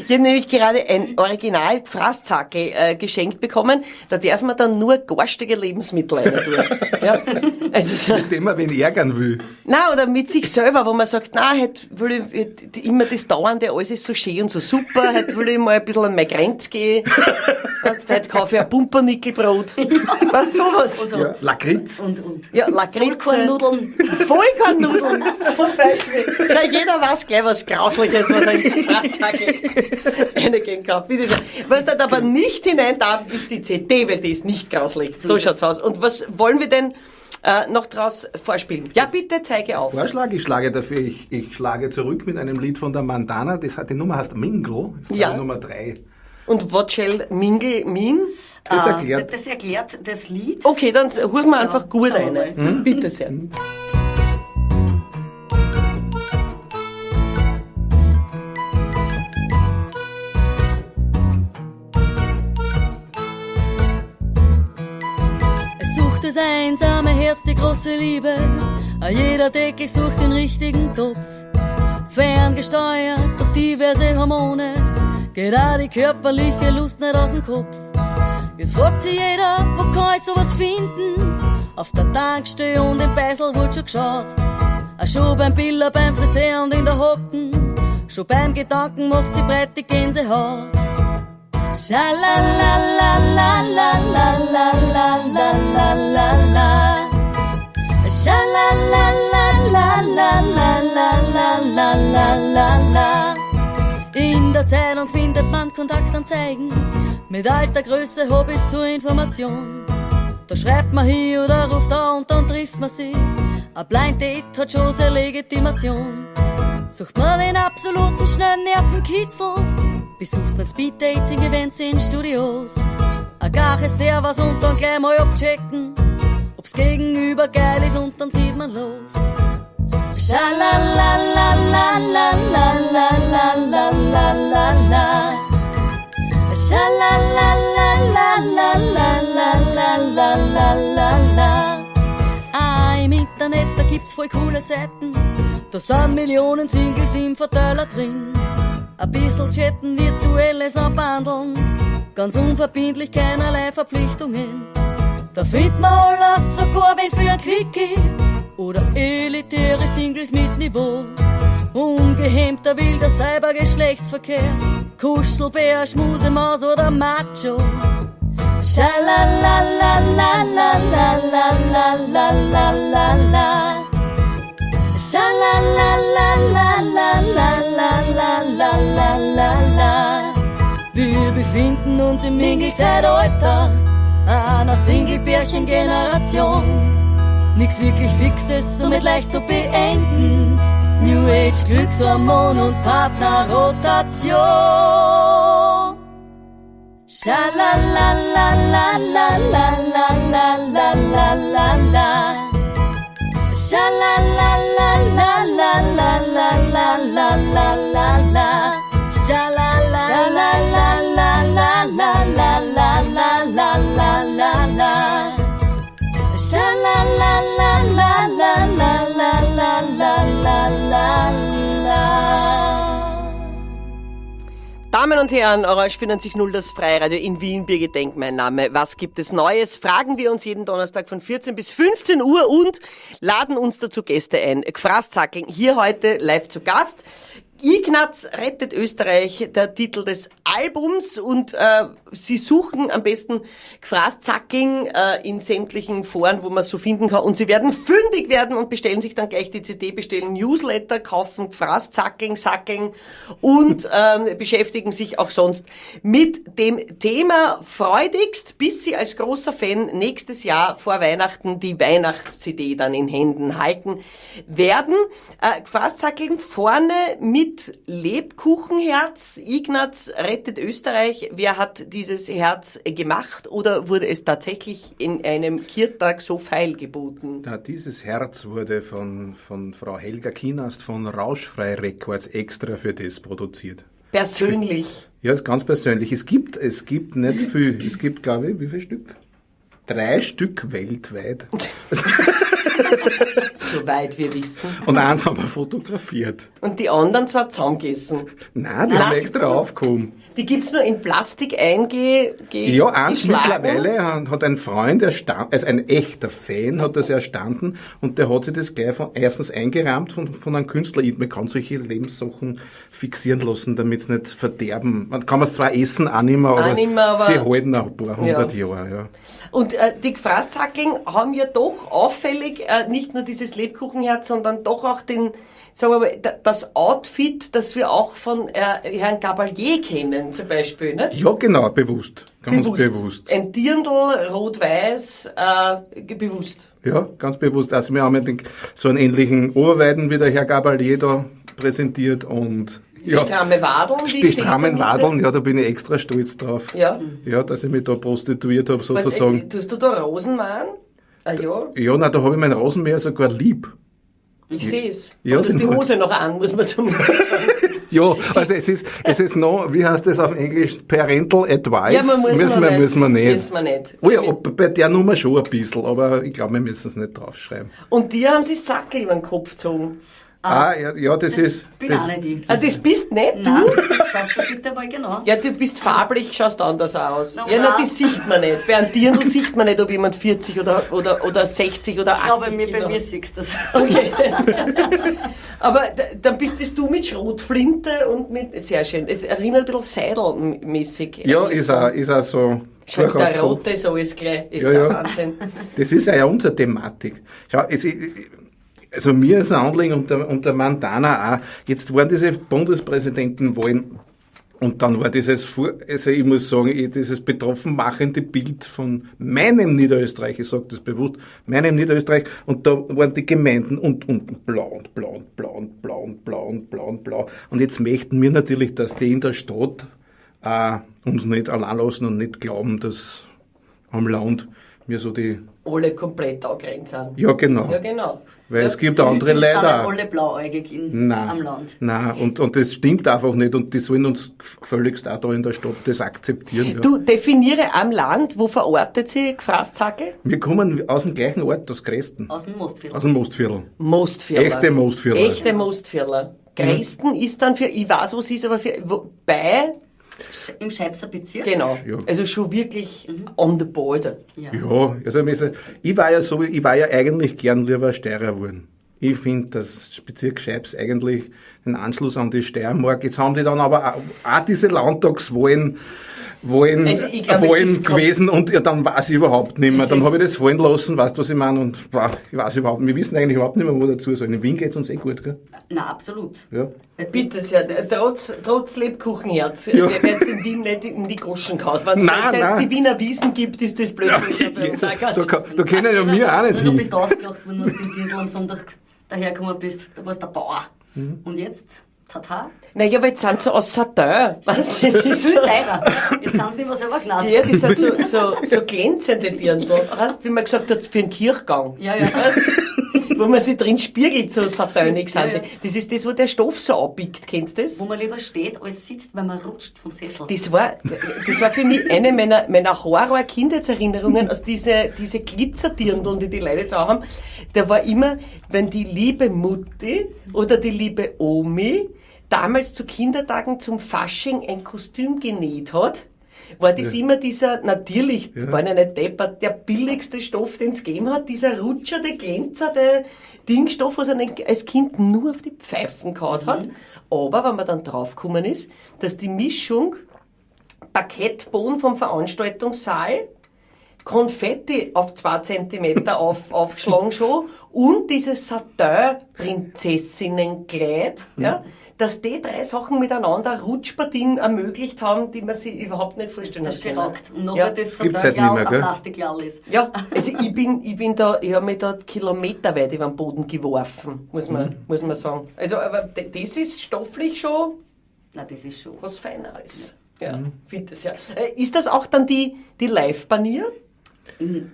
Ich habe nämlich gerade ein Original Gefraßzackel geschenkt bekommen. Da darf man dann nur garstige Lebensmittel rein tun. Ja. Also, so- Mit dem man wen ärgern will. Na, oder mit sich selber, wo man sagt, na, heute will ich heut immer das Dauernde, alles ist so schön und so super, heute will ich mal ein bisschen an meine Grenze gehen. Weißt, heute kaufe ich ein Pumpernickelbrot. Weißt du, sowas? Und so. Ja, Lakritz. Und. Ja, Lakritze. Vollkornnudeln. Vollkornnudeln zum Beispiel. Schau, jeder weiß gleich was Grausliches, was er ins Fraßzackel reingehen kann. Bitte schön. Was da aber nicht hinein darf, ist die CD, weil die ist nicht grauslich. So schaut's aus. Und was wollen wir denn noch draus vorspielen? Ja, bitte zeige auf. Vorschlag, ich schlage dafür, ich schlage zurück mit einem Lied von der Mandana, das hat, die Nummer heißt Mingle, ist Ja. ja. Nummer 3. Und what shall mingle mean? Das erklärt, Das erklärt das Lied. Okay, dann holen wir einfach gut schauen wir eine. Bitte sehr. Es sucht das einsame Herz die große Liebe. Jeder täglich sucht den richtigen Topf. Ferngesteuert durch diverse Hormone geht auch die körperliche Lust nicht aus dem Kopf. Jetzt fragt sich jeder, wo kann ich sowas finden? Auf der Tankstelle und im Beisel wurde schon geschaut. Auch schon beim Biller, beim Friseur und in der Hocken. Schon beim Gedanken macht sie breit die Gänsehaut. Schalalalalalalalalala. Schalalalalalalalalala. In der Zeitung findet man Kontaktanzeigen mit alter Größe, Hobbys zur Information. Da schreibt man hier oder ruft da und dann trifft man sie. Ein Blind Date hat schon seine Legitimation. Sucht man den absoluten schnellen Nervenkitzel, besucht man Speed-Dating-Events in Studios. Ein gache Servus und dann gleich mal abchecken, ob's gegenüber geil ist und dann zieht man los. Schalalalalalalalalala. Schalalalalalalalalala. Ah, im Internet, da gibt's voll coole Seiten. Da sind Millionen Singles im Verteiler drin. Ein bisschen chatten, virtuelles Abhandeln. Ganz unverbindlich, keinerlei Verpflichtungen. Da findet man alles, sogar wen für ein Quickie. Oder elitäre Singles mit Niveau. Ungehemmter wilder Cybergeschlechtsverkehr. Kuschelbär, Schmusemaus oder Macho. Schalalalalalalalalala. Schalalalalalalalalala. Wir befinden uns im Mingelzeitalter einer Single-Pärchen-Generation. Nix wirklich Fixes, somit leicht zu beenden. New Age, Glückshormon und Partnerrotation. Schalalalalalalalalala. Schalalalalalalalalala. Schalalalalalalalalala. Schalalalalalalalalala. Damen und Herren, Orange 94.0, das Freiradio in Wien, Birgit Denk, mein Name. Was gibt es Neues? Fragen wir uns jeden Donnerstag von 14 bis 15 Uhr und laden uns dazu Gäste ein. Gfraszackeln, hier heute live zu Gast. Ignaz rettet Österreich, der Titel des Albums, und Sie suchen am besten Gfraszackeln in sämtlichen Foren, wo man es so finden kann, und Sie werden fündig werden und bestellen sich dann gleich die CD, bestellen Newsletter, kaufen Gfraszackeln, Sackeln und beschäftigen sich auch sonst mit dem Thema freudigst, bis Sie als großer Fan nächstes Jahr vor Weihnachten die Weihnachts-CD dann in Händen halten werden. Gfraszackeln vorne mit Lebkuchenherz, Ignaz rettet Österreich. Wer hat dieses Herz gemacht oder wurde es tatsächlich in einem Kirtag so feilgeboten? Ja, dieses Herz wurde von Frau Helga Kienast von Rauschfrei Records extra für das produziert. Persönlich? Ja, ist ganz persönlich. Es gibt nicht viel. Es gibt, glaube ich, wie viel Stück? 3 Stück weltweit. Soweit wir wissen. Und eins haben wir fotografiert. Und die anderen zwar zusammengegessen. Nein, die haben wir extra aufgehoben. Die gibt's nur in Plastik Ja, eins mittlerweile hat ein Freund erstanden, also ein echter Fan hat das erstanden, und der hat sich das gleich von, erstens eingerahmt von einem Künstler. Man kann solche Lebenssachen fixieren lassen, damit sie nicht verderben. Man kann es zwar essen, auch nicht mehr, aber sie halten auch ein paar hundert Jahre. Ja. Und die Gfraszackeln haben ja doch auffällig nicht nur dieses Lebkuchenherz, sondern doch auch den, sagen wir mal, das Outfit, das wir auch von Herrn Gabalier kennen, zum Beispiel, nicht? Ja, genau, bewusst. Ganz bewusst. Ein Dirndl, rot-weiß, bewusst. Ja, ganz bewusst. Also wir haben ja so einen ähnlichen Oberweiden wie der Herr Gabalier da präsentiert und ja. Die stramme Wadeln. Die strammen Wadeln, ja, da bin ich extra stolz drauf. Ja. Ja, dass ich mich da prostituiert habe, sozusagen. Tust du da Rosenmann? Ah, ja. Ja, nein, da habe ich meinen Rasenmäher sogar lieb. Ich sehe es. Ja, du hast die Hose noch an, muss man zumindest sagen. Ja, also es ist noch, wie heißt das auf Englisch, Parental Advice. Ja, man muss müssen wir nicht. Müssen wir nicht. Oh ja, bei der Nummer schon ein bisschen, aber ich glaube, wir müssen es nicht draufschreiben. Und dir haben sie Sackel über den Kopf gezogen. Ah, ja, ja, das ist. Bin das, auch nicht ich. Ah, das bist nicht du? Nein, schaust du bitte mal genau. Ja, du bist farblich, schaust anders aus. Na, ja, na, oder? das sieht man nicht. Bei einem Dirndl sieht man nicht, ob jemand 40 oder 60 oder 80 Ich glaube, Kilo bei mir hat. siehst du das. Okay. Aber dann bist das du mit Schrotflinte und mit, sehr schön. Es erinnert ein bisschen Seidel-mäßig. Ja, ist auch so. Schon durchaus der so. Rote ist alles gleich. Ist Ja, ja, ja. Wahnsinn. Das ist ja unsere Thematik. Schau, also mir ist ein Anliegen und der Mandana auch. Jetzt waren diese Bundespräsidentenwahlen und dann war dieses, also ich muss sagen, dieses betroffen machende Bild von meinem Niederösterreich, ich sage das bewusst, meinem Niederösterreich, und da waren die Gemeinden und blau und blau und blau und blau und blau und blau und blau. Und jetzt möchten wir natürlich, dass die in der Stadt uns nicht allein lassen und nicht glauben, dass am Land wir so die Alle komplett angrenzt sind. Ja, genau. Ja, genau. Weil ja. es gibt andere Wir Leute sind nicht auch. alle blauäugig Nein. am Land. Nein, und das stimmt einfach nicht. Und die sollen uns gefälligst auch da in der Stadt das akzeptieren. Ja. Du, definiere am Land, wo verortet sie Gfraszackel? Wir kommen aus dem gleichen Ort, aus Gresten. Aus dem Mostviertel. Aus dem Mostviertel. Mostviertler. Echte Mostviertler. Echte Mostviertler. Gresten ist dann für, ich weiß, wo es ist, aber für, wo, bei, Im Scheibser Bezirk. genau. Ja. Also schon wirklich on the border. Ja. Ja, also ich war ja so, ich war ja eigentlich gern lieber Steirer geworden. Ich finde, dass Bezirk Scheibs eigentlich den Anschluss an die Steiermark. Jetzt haben die dann aber auch diese Landtagswahlen Wahlen, Also ich glaub, es Wahlen ist kom- gewesen und ja, dann weiß ich überhaupt nicht mehr. Das Dann ist- habe ich das fallen lassen, weißt du, was ich meine? Und boah, ich weiß überhaupt, wir wissen eigentlich überhaupt nicht mehr, wo dazu soll. In Wien geht's uns eh gut, gell? Na, absolut. Ja. Bitte sehr, trotz Lebkuchenherz, Ja. der wird in Wien nicht in die Goschen gehauen. Wenn es Nein, nein. die Wiener Wiesen gibt, ist das plötzlich bei uns auch ganz Da, da können ja wir auch nicht Du hin. bist ausgelacht worden, wenn du im Dirndl am Sonntag dahergekommen bist. Da warst du der Bauer. Mhm. Und jetzt, tata, Naja, aber jetzt sind sie aus Satin. Weißt du, das ist viel so, teurer. Jetzt sind sie nicht mehr selber gnad. ja, die sind so glänzende Dirndl. Weißt du, wie man gesagt hat, für den Kirchgang. Ja, ja. Weißt, wo man sich drin spiegelt, so satänig sind Ja, die. ja. Das ist das, wo der Stoff so abbiegt. Kennst du das? Wo man lieber steht, als sitzt, weil man rutscht vom Sessel. Das war für mich eine meiner Horror-Kindheitserinnerungen aus diese Glitzerdirndln, die die Leute jetzt auch haben. Da war immer, wenn die liebe Mutti oder die liebe Omi damals zu Kindertagen zum Fasching ein Kostüm genäht hat, war das immer dieser, natürlich, waren ja nicht deppert, der billigste Stoff, den es gegeben hat, dieser rutschende, glänzende Dingstoff, was einen als Kind nur auf die Pfeifen gehauen hat. Aber wenn man dann draufgekommen ist, dass die Mischung Parkettboden vom Veranstaltungssaal, Konfetti auf 2 Zentimeter aufgeschlagen schon und dieses Satin-Prinzessinnenkleid, ja, dass die drei Sachen miteinander Rutschpartien ermöglicht haben, die man sich überhaupt nicht vorstellen Das kann. ist rockt. Und nachher Ja. das Gibt's halt Satinklal nicht mehr, ein gell? Plastikklal ist. Ja, also ich habe mich da kilometerweit über den Boden geworfen, muss man sagen. Also, aber das ist stofflich schon Na, das ist schon. was Feineres. Ja, bitte sehr. Ist das auch dann die Live-Panier?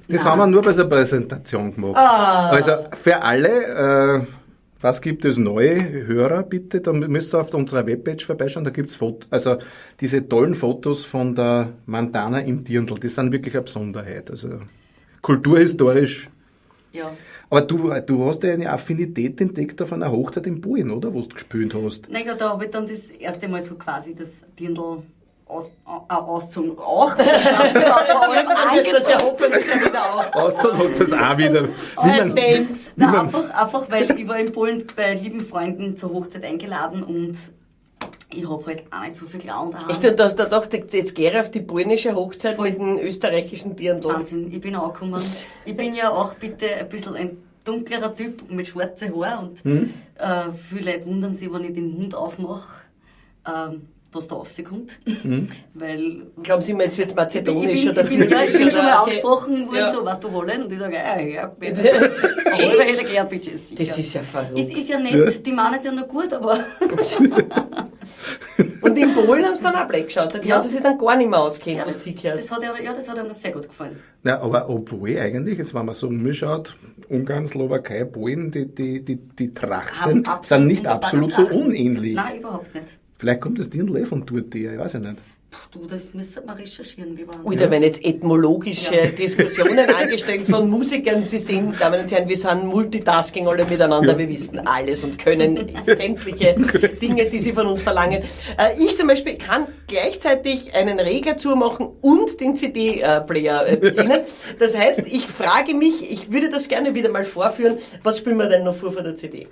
Das haben wir nur bei der Präsentation gemacht. Also für alle, was gibt es neue Hörer bitte, da müsst ihr auf unserer Webpage vorbeischauen, da gibt's Fotos, also diese tollen Fotos von der Mandana im Dirndl, die sind wirklich eine Besonderheit, also kulturhistorisch. Ja. Aber du hast ja eine Affinität entdeckt auf einer Hochzeit in Polen, oder? Wo du gespielt hast. Naja, da habe ich dann das erste Mal so quasi das Dirndl ausgezogen. Auch. Vor allem Dann wirst das ja angezogen. hoffentlich wieder aus. Auszogen hat es auch wieder. Wie man, Seitdem. Nein, einfach, weil ich war in Polen bei lieben Freunden zur Hochzeit eingeladen und ich habe halt auch nicht so viel Clown daheim. Echt, und du hast da gedacht, jetzt gehe ich auf die polnische Hochzeit mit dem österreichischen Dirndl. Wahnsinn, ich bin angekommen. Ich bin ja auch bitte ein bisschen ein dunklerer Typ mit schwarzen Haaren und viele Leute wundern sich, wenn ich den Mund aufmache, was da rauskommt. Weil Glauben Sie mir, jetzt wird's mazedonisch oder ja, ich bin schon mal oder- okay. angesprochen worden, Ja. so, was du wollen? Und ich sage, ja, bitte. Aber ich hätte gern, bitte, sicher. Das ist ja verrückt. Ist ja nett, die meinen es ja noch gut, aber Und in Polen haben sie dann auch blöd geschaut. Da Ja. haben sie sich dann gar nicht mehr auskennen, ja, was das, du hörst. das hat ja, ja, das hat ihnen sehr gut gefallen. Ja, aber obwohl eigentlich, jetzt wenn man so umschaut, Ungarn, Slowakei, Polen, die Trachten Haben absolut sind nicht wunderbare absolut so Trachten. unähnlich. Nein, überhaupt nicht. Vielleicht kommt das Dirndl eh von dort her, ich weiß ja nicht. Du, das müssen wir recherchieren. Wie Ui, da werden jetzt ethnologische Diskussionen angestellt von Musikern. Sie sehen, Damen und Herren, wir sind Multitasking alle miteinander. Ja. Wir wissen alles und können sämtliche Dinge, die Sie von uns verlangen. Ich zum Beispiel kann gleichzeitig einen Regler zumachen und den CD-Player bedienen. Das heißt, ich frage mich, ich würde das gerne wieder mal vorführen, was spielen wir denn noch vor der CD?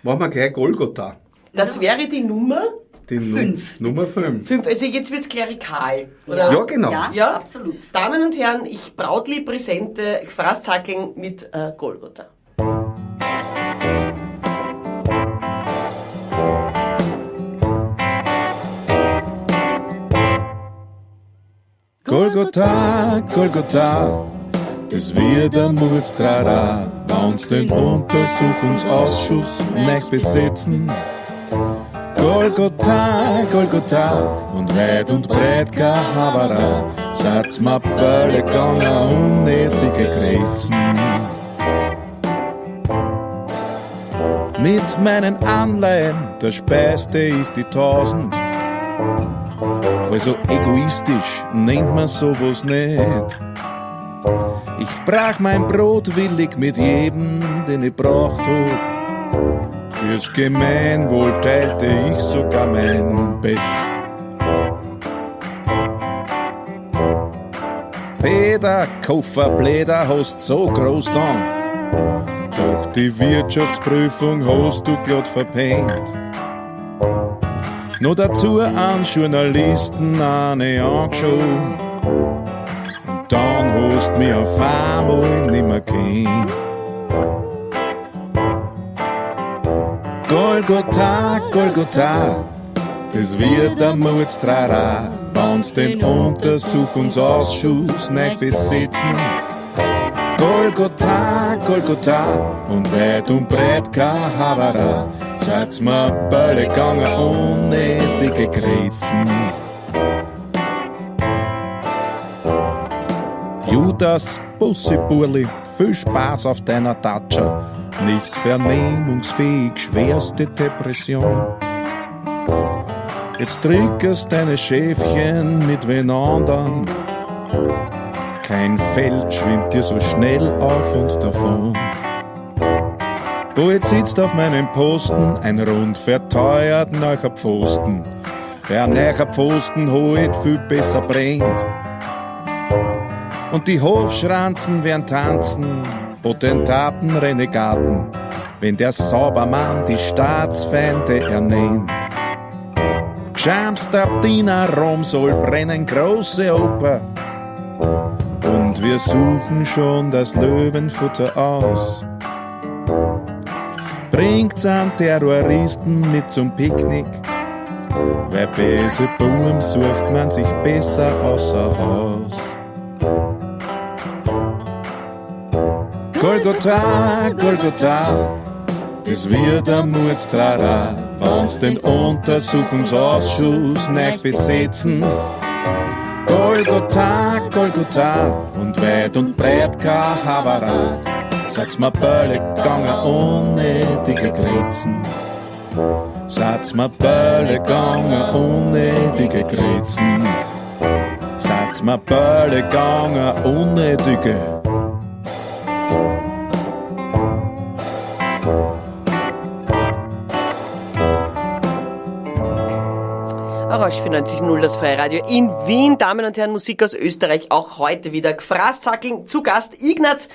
Machen wir gleich Golgotha. Das wäre die Nummer Die Fünf. Nummer 5. 5. Also jetzt wird's klerikal, oder? Ja, genau. Ja, Ja, absolut. Damen und Herren, ich proudly präsente Gfraszackeln mit Golgotha. Golgotha, Golgotha, das wird ein Mordstrara, wenn's den Untersuchungsausschuss nicht besetzen. Golgotha, Golgotha, und weit und breit kein Habara, seid's ma Bölle gegangen, unnötige Grenzen. Mit meinen Anleihen, da speiste ich die Tausend. Also egoistisch nennt man sowas nicht. Ich brach mein Brot willig mit jedem, den ich braucht hab. Fürs Gemeinwohl teilte ich sogar mein Bett. Peter, Koffer, Bläder hast so groß dann. Doch die Wirtschaftsprüfung hast du glatt verpennt. Noch dazu an Journalisten eine angeschaut. Und dann hast mich auf einmal nimmer kennt. Golgotha, Golgotha, das wird ein Mordstrara, wenn's den Untersuchungsausschuss nicht besitzen. Golgotha, Golgotha, und weit und breit kein Habara, seid's mir Bölle gegangen, unnötige Grätzen. Judas, Bussi Burli, viel Spaß auf deiner Datscha, nicht vernehmungsfähig, schwerste Depression. Jetzt trickerst deine Schäfchen mit wen andern. Kein Fell schwimmt dir so schnell auf und davon. Bald sitzt auf meinem Posten ein rund verteuert neuer Pfosten. Der neuer Pfosten holt viel besser brennt. Und die Hofschranzen werden tanzen, Potentaten, Renegaten, wenn der Saubermann die Staatsfeinde ernennt. Gschamstabdina, Rom soll brennen, große Oper. Und wir suchen schon das Löwenfutter aus. Bringt's an Terroristen mit zum Picknick, weil böse Buben sucht man sich besser außer Haus. Golgotha, Golgotha, das wird ein Mordstrara, wenn's den Untersuchungsausschuss nicht besetzen. Golgotha, Golgotha, und weit und breit kein Habara, seid's mir Bölle gegangen, unnötige Grätzen. Seid's mir Bölle gegangen, unnötige Grätzen. Seid's mir Bölle gegangen, unnötige. Orange 94.0, das Freiradio in Wien. Damen und Herren, Musik aus Österreich, auch heute wieder. Gfraszackeln zu Gast Ignaz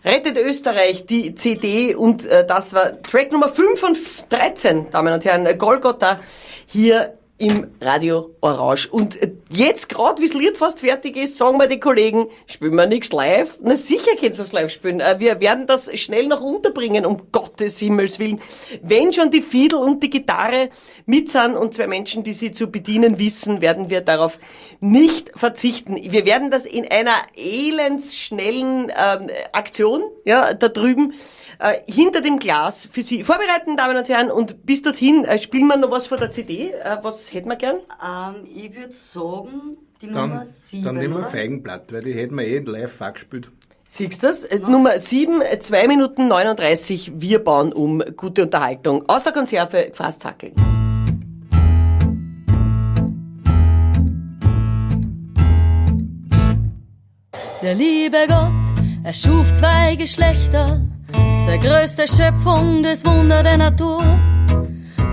rettet Österreich, die CD, und das war Track Nummer 5 von 13, Damen und Herren, Golgotha hier im Radio Orange. Und jetzt gerade, wie's Lied fast fertig ist, sagen wir die Kollegen, spielen wir nix live? Na sicher könnt ihr was live spielen. Wir werden das schnell noch unterbringen, um Gottes Himmels Willen. Wenn schon die Fiedel und die Gitarre mit sind und zwei Menschen, die sie zu bedienen wissen, werden wir darauf nicht verzichten. Wir werden das in einer elendsschnellen Aktion, ja, da drüben, hinter dem Glas für Sie vorbereiten, Damen und Herren. Und bis dorthin spielen wir noch was von der CD. Was hätten wir gern? Ich würde sagen, die Nummer 7. Dann nehmen wir oder? Feigenblatt, weil die hätten wir eh live gespielt. Siehst du das? Nummer 7, 2 Minuten 39, wir bauen um. Gute Unterhaltung. Aus der Konserve, Gfraszackeln. Der liebe Gott erschuf zwei Geschlechter, seine größte Schöpfung, das Wunder der Natur.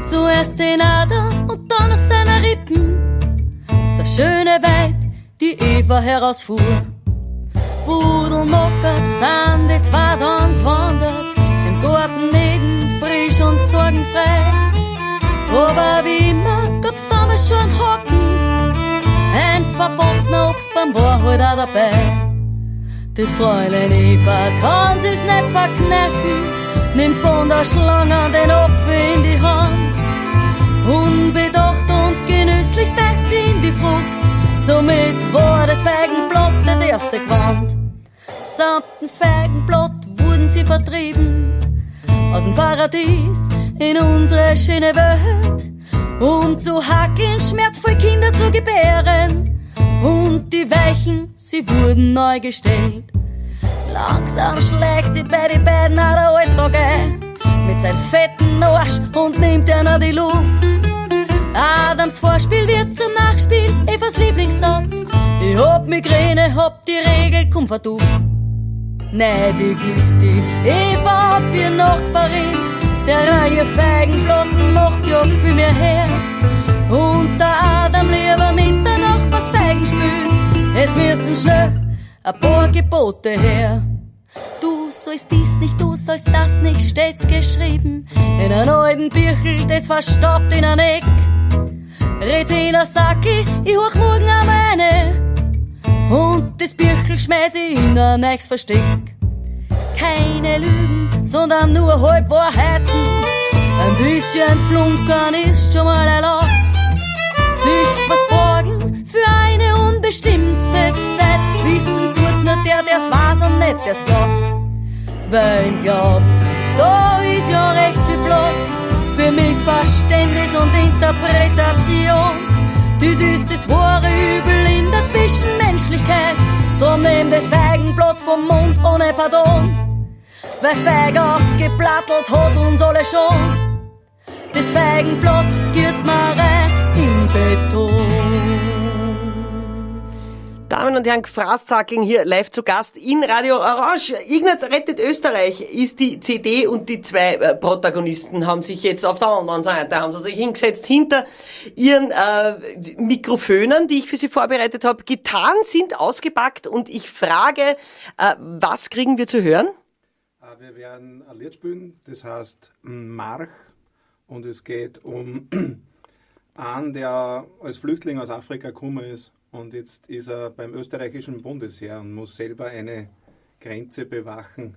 Zuerst den Adam und dann aus seiner Rippen das schöne Weib, die Eva herausfuhr. Pudelnockert sind die zwei dann gewandert, im Garten Eden frisch und sorgenfrei. Aber wie immer gab's damals schon Hocken, ein verbotener Obstbaum war halt auch dabei. Das Fräulein Eva kann sie's nicht verkneifen, nimmt von der Schlange den Apfel in die Hand. Unbedacht und genüsslich beißt sie in die Frucht, somit war das Feigenblatt das erste Gewand. Samt dem Feigenblatt wurden sie vertrieben, aus dem Paradies in unsere schöne Welt, um zu hackeln, schmerzvoll Kinder zu gebären. Und die Weichen, sie wurden neu gestellt. Langsam schlägt sie bei den beiden auch der Alltag ein, mit seinem fetten Arsch und nimmt einer die Luft. Adams Vorspiel wird zum Nachspiel, Evas Lieblingssatz. Ich hab Migräne, hab die Regel, komm verduft. Neidig ist die Eva auf ihr Nachbarin, der Reihe Feigenblatten macht ja viel mehr her. Und der Adam lieber mit der Nachbarsfeigen spült. Jetzt müssen schnell ein paar Gebote her. Du sollst dies nicht, du sollst das nicht, steht's geschrieben in einem alten Birchel, das verstaubt in einem Eck. Red in a Sackel, ich hoch morgen am eine und das Birchel schmeiß ich in ein neues Versteck. Keine Lügen, sondern nur Halbwahrheiten. Ein bisschen Flunkern ist schon mal erlaubt. Sich was borgen für eine unbestimmte Zeit. Wissen tut's nur der, der's weiß und nicht der's glaubt. Weil im Glauben, da ist ja recht viel Platz für Missverständnis und Interpretation. Dies ist das wahre Übel in der Zwischenmenschlichkeit. Drum nimm das Feigenblatt vom Mund ohne Pardon. Weil feig aufgeplattelt hat uns alle schon. Das Feigenblatt gießt mir rein in Beton. Damen und Herren, Gfraszackeln hier live zu Gast in Radio Orange. Ignaz rettet Österreich ist die CD und die zwei Protagonisten haben sich jetzt auf der anderen Seite, haben sie sich hingesetzt hinter ihren Mikrofonen, die ich für sie vorbereitet habe. Gitarren sind ausgepackt und ich frage, was kriegen wir zu hören? Wir werden ein Lied spielen, das heißt March, und es geht um einen, der als Flüchtling aus Afrika gekommen ist. Und jetzt ist er beim österreichischen Bundesheer und muss selber eine Grenze bewachen.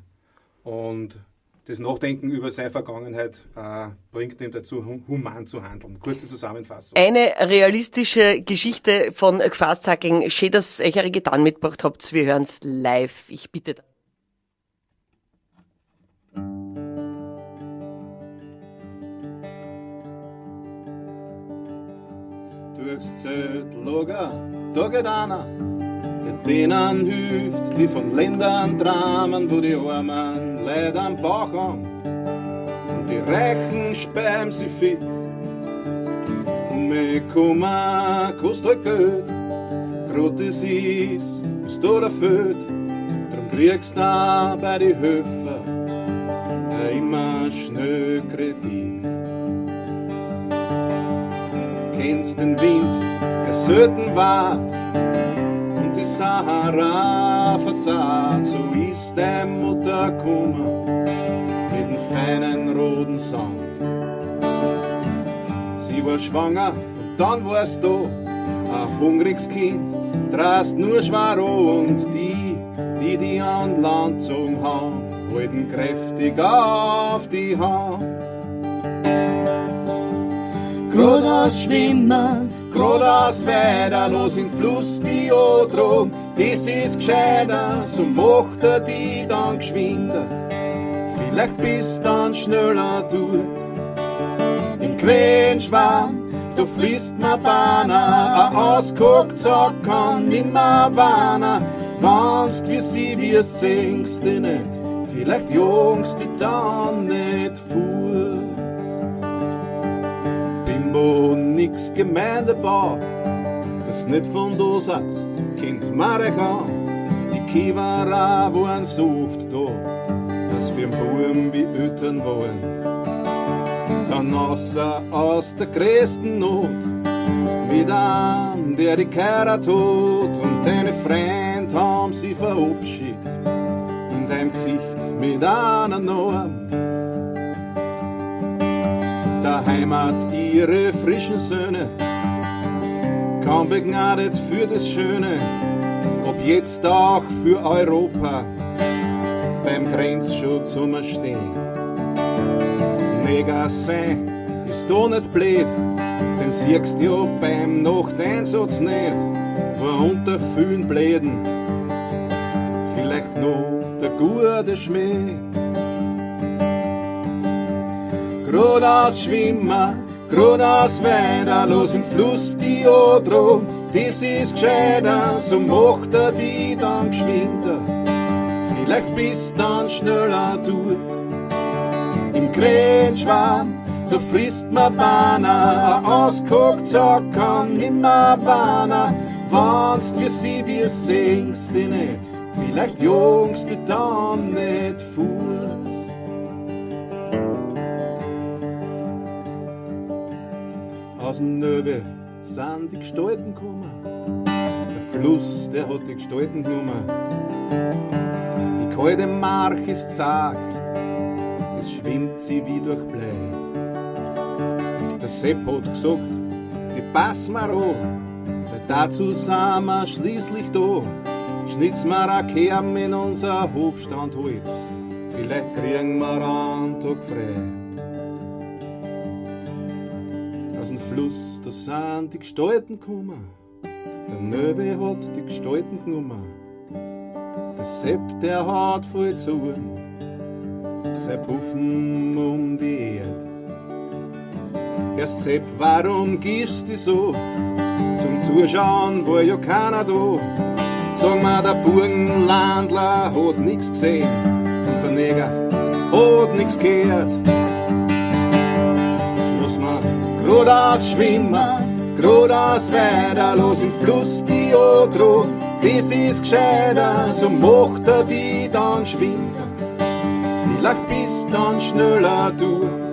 Und das Nachdenken über seine Vergangenheit bringt ihn dazu, human zu handeln. Kurze Zusammenfassung. Eine realistische Geschichte von Gfraszackeln. Schön, dass ihr euch eure Gitarren mitgebracht habt. Wir hören's live. Ich bitte. Durchs Zeltlager, da geht einer, der denen hilft, die von Ländern dramen, wo die armen Leute am Bauch haben und die Reichen speien sie fit. Und mit Kummer kostet halt Geld, grad das ist, was da da fehlt. Drum kriegst du auch bei den Höfen immer schnell Kredit. Kennst den Wind, der selten wart und die Sahara verzahrt, so ist dein Mutter gekommen mit dem feinen roten Sand. Sie war schwanger und dann war's da, ein hungriges Kind, drast nur schwer an und die, die die an Land gezogen haben, halten kräftig auf die Hand. Geradeaus schwimmen, geradeaus weiter, los in Fluss die antragen, das ist gescheiter, so macht er die dann geschwinder. Vielleicht bist dann schneller dort. Im Krähenschwarm, da fließt man Bahner, ein ausgeguckt Sack kann nimmer warnen. Wannst wie sie, wie singst du nicht, vielleicht jagst du dann nicht fort. Bimbo, nix Gemeindebau, das nicht von da Satz, kennt man euch an. Die Kiewerer waren so oft da, dass für'n Buam wie Eltern waren. Dann außer aus der größten Not, mit einem, der die geheiratet hat, und deine Freund haben sie verabschiedet, in deinem Gesicht mit einer Norm. Der Heimat ihre frischen Söhne, kaum begnadet für das Schöne, ob jetzt auch für Europa beim Grenzschutz umstehen. Neger sein ist da nicht blöd, denn siehst ja beim Nachteinsatz nicht, war unter vielen Bläden vielleicht noch der gute Schmäh. Geradeaus schwimmen, geradeaus weiter, los im Fluss die Odro, das ist gescheiter, so macht er die dann geschwinder, vielleicht bist dann schneller dort. Im Grenzschwan, da frisst man Bana, ein ausgeguckt Sack kann nimmer warnen, wannst wir sie, wir singst die nicht, vielleicht jungst die dann nicht fort. Aus dem Nöwe sind die Gestalten gekommen, der Fluss, der hat die Gestalten genommen. Die kalte March ist zach, es schwimmt sie wie durch Blei. Der Sepp hat gesagt, die passen wir an, weil dazu sind wir schließlich da. Schnitz wir a Kerben in unser Hochstandholz, vielleicht kriegen wir einen Tag frei. Aus dem Fluss, da sind die Gestalten gekommen, der Nöwe hat die Gestalten genommen. Der Sepp, der hat voll Zorn, sein Puffen um die Erd. Herr Sepp, warum gibst du so? Zum Zuschauen war ja keiner da. Sag mal, der Burgenlandler hat nix gesehen und der Neger hat nix gehört. Lass mal geradeaus schwimmen, geradeaus weiter, los im Fluss die Odro, das ist gescheiter, so macht er die dann schwimmen. Vielleicht bist dann schneller dort.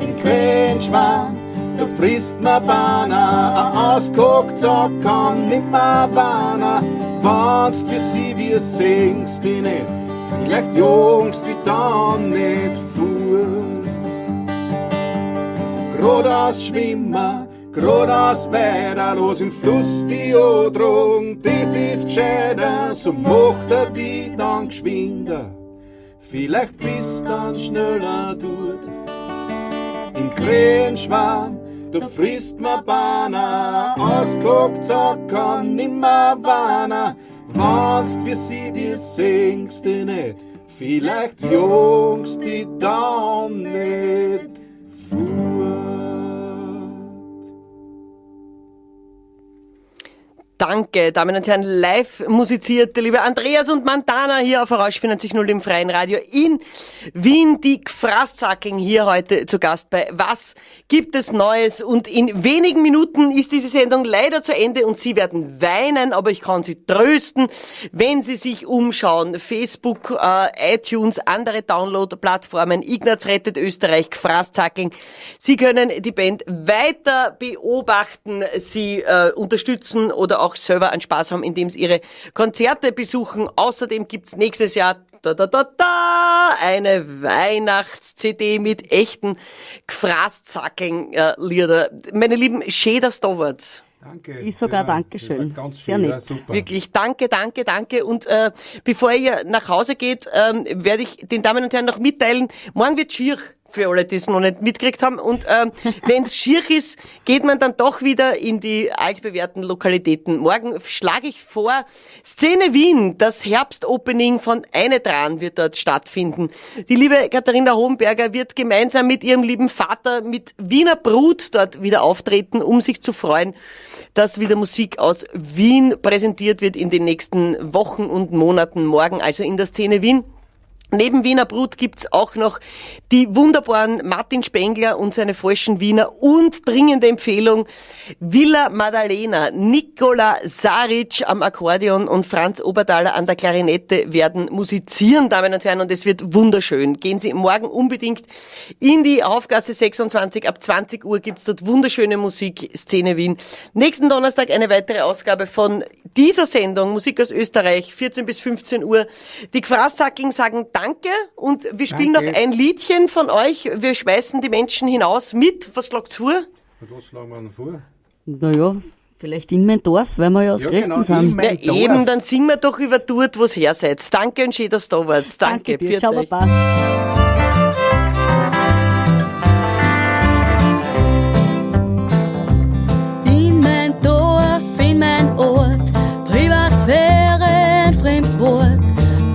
Im Quenschwan, da frisst man Bana, ein ausgeguckt Sack kann nimmer warnen. Wannst für sie, wir singst die nicht, vielleicht jungst die dann nicht fort. Geradeaus schwimmen, geradeaus weiter, los im Fluss die Odrung, das ist gescheiter, so macht er die dann geschwinder. Vielleicht bist dann schneller dort. Im Grünschwan, da frisst man Bana, ausgeguckt Sack kann nimmer warnen. Wannst wir sie, wir singst die nicht, vielleicht jungst die dann nicht fort. Danke, Damen und Herren, live musiziert der liebe Andreas und Mandana hier auf Rausch 94.0 im Freien Radio in Wien. Die Gfraszackeln hier heute zu Gast bei Was gibt es Neues? Und in wenigen Minuten ist diese Sendung leider zu Ende und Sie werden weinen, aber ich kann Sie trösten, wenn Sie sich umschauen. Facebook, iTunes, andere Download-Plattformen, Ignaz rettet Österreich, Gfraszackeln. Sie können die Band weiter beobachten, sie unterstützen oder auch selber einen Spaß haben, indem sie ihre Konzerte besuchen. Außerdem gibt's nächstes Jahr eine Weihnachts-CD mit echten Gfraszackeln-Lieder. Meine Lieben, schön, dass ihr da wart. Danke. Ich sogar ja, Dankeschön. Ganz sehr schön, nett. Ja, super. Wirklich, danke, danke, danke. Und bevor ihr nach Hause geht, werde ich den Damen und Herren noch mitteilen, morgen wird schier. Für alle, die es noch nicht mitgekriegt haben. Und wenn es schier ist, geht man dann doch wieder in die altbewährten Lokalitäten. Morgen schlage ich vor, Szene Wien, das Herbstopening von Eine Dran wird dort stattfinden. Die liebe Katharina Hohenberger wird gemeinsam mit ihrem lieben Vater mit Wiener Brut dort wieder auftreten, um sich zu freuen, dass wieder Musik aus Wien präsentiert wird in den nächsten Wochen und Monaten. Morgen also in der Szene Wien. Neben Wiener Brut gibt's auch noch die wunderbaren Martin Spengler und seine falschen Wiener und dringende Empfehlung Villa Madalena, Nikola Saric am Akkordeon und Franz Oberthaler an der Klarinette werden musizieren, Damen und Herren, und es wird wunderschön. Gehen Sie morgen unbedingt in die Hofgasse 26. Ab 20 Uhr gibt's dort wunderschöne Musik, Szene Wien. Nächsten Donnerstag eine weitere Ausgabe von dieser Sendung, Musik aus Österreich, 14 bis 15 Uhr. Die Gfrastsackeln sagen Danke und wir spielen Danke. noch ein Liedchen von euch. Wir schmeißen die Menschen hinaus mit. Was schlagt's vor? Was schlagen wir denn vor? Naja, vielleicht in mein Dorf, weil wir ja aus Ja, Dresden genau, sind. in mein Na eben, dann singen wir doch über dort, wo's her seid. Danke und schön, dass du da warst. Danke. Danke dir. Pfiat Ciao, euch. Baba. In mein Dorf, in mein Ort, Privatsphäre ein Fremdwort.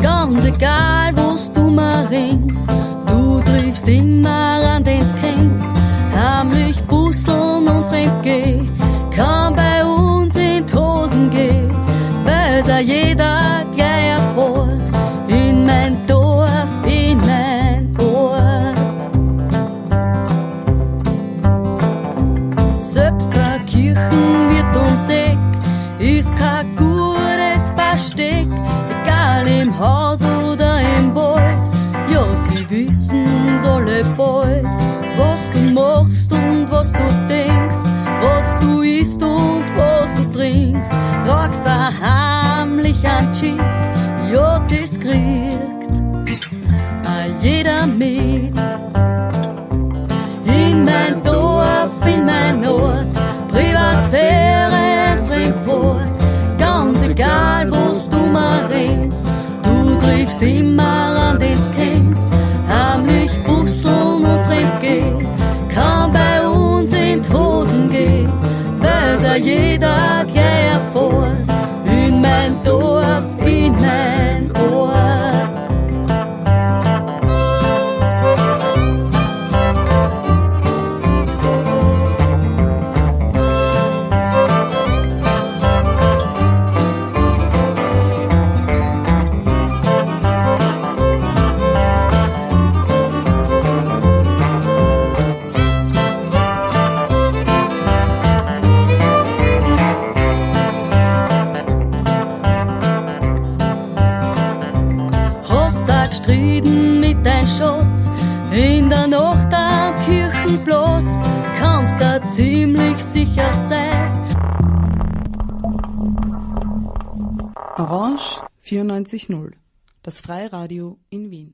Ganz egal, wo's du mal rennst, du triffst immer an den's kennst. Heimlich busseln und fremdgeh, kann bei uns in die Hosen gehen, weil's auch jeder gleich erfährt. In mein Dorf, in mein Ort. Selbst der Kirchen wird ums Eck, ist kein gutes Versteck, egal im Haus oder im Wald. Ja, sie wissen's alle bald, was du machst und was du denkst, was du isst und was du trinkst. Ragst da heimlich an Chick, ja, das kriegt a jeder mit. In mein Dorf, in mein Ort, Privatsphäre ein Fremdwort. Ganz egal, wo's du mal rennst, du triffst immer an den's kennst. Heimlich busseln und fremdgehen, kann bei uns in die Hosen gehen, weil's ja jeder gleich erfährt. In mein Dorf, in mein Ort. Hast da gestritten mit dein Schatz in der Nacht am Kirchenplatz, kannst da ziemlich sicher sein. Orange 94.0, das Freiradio in Wien.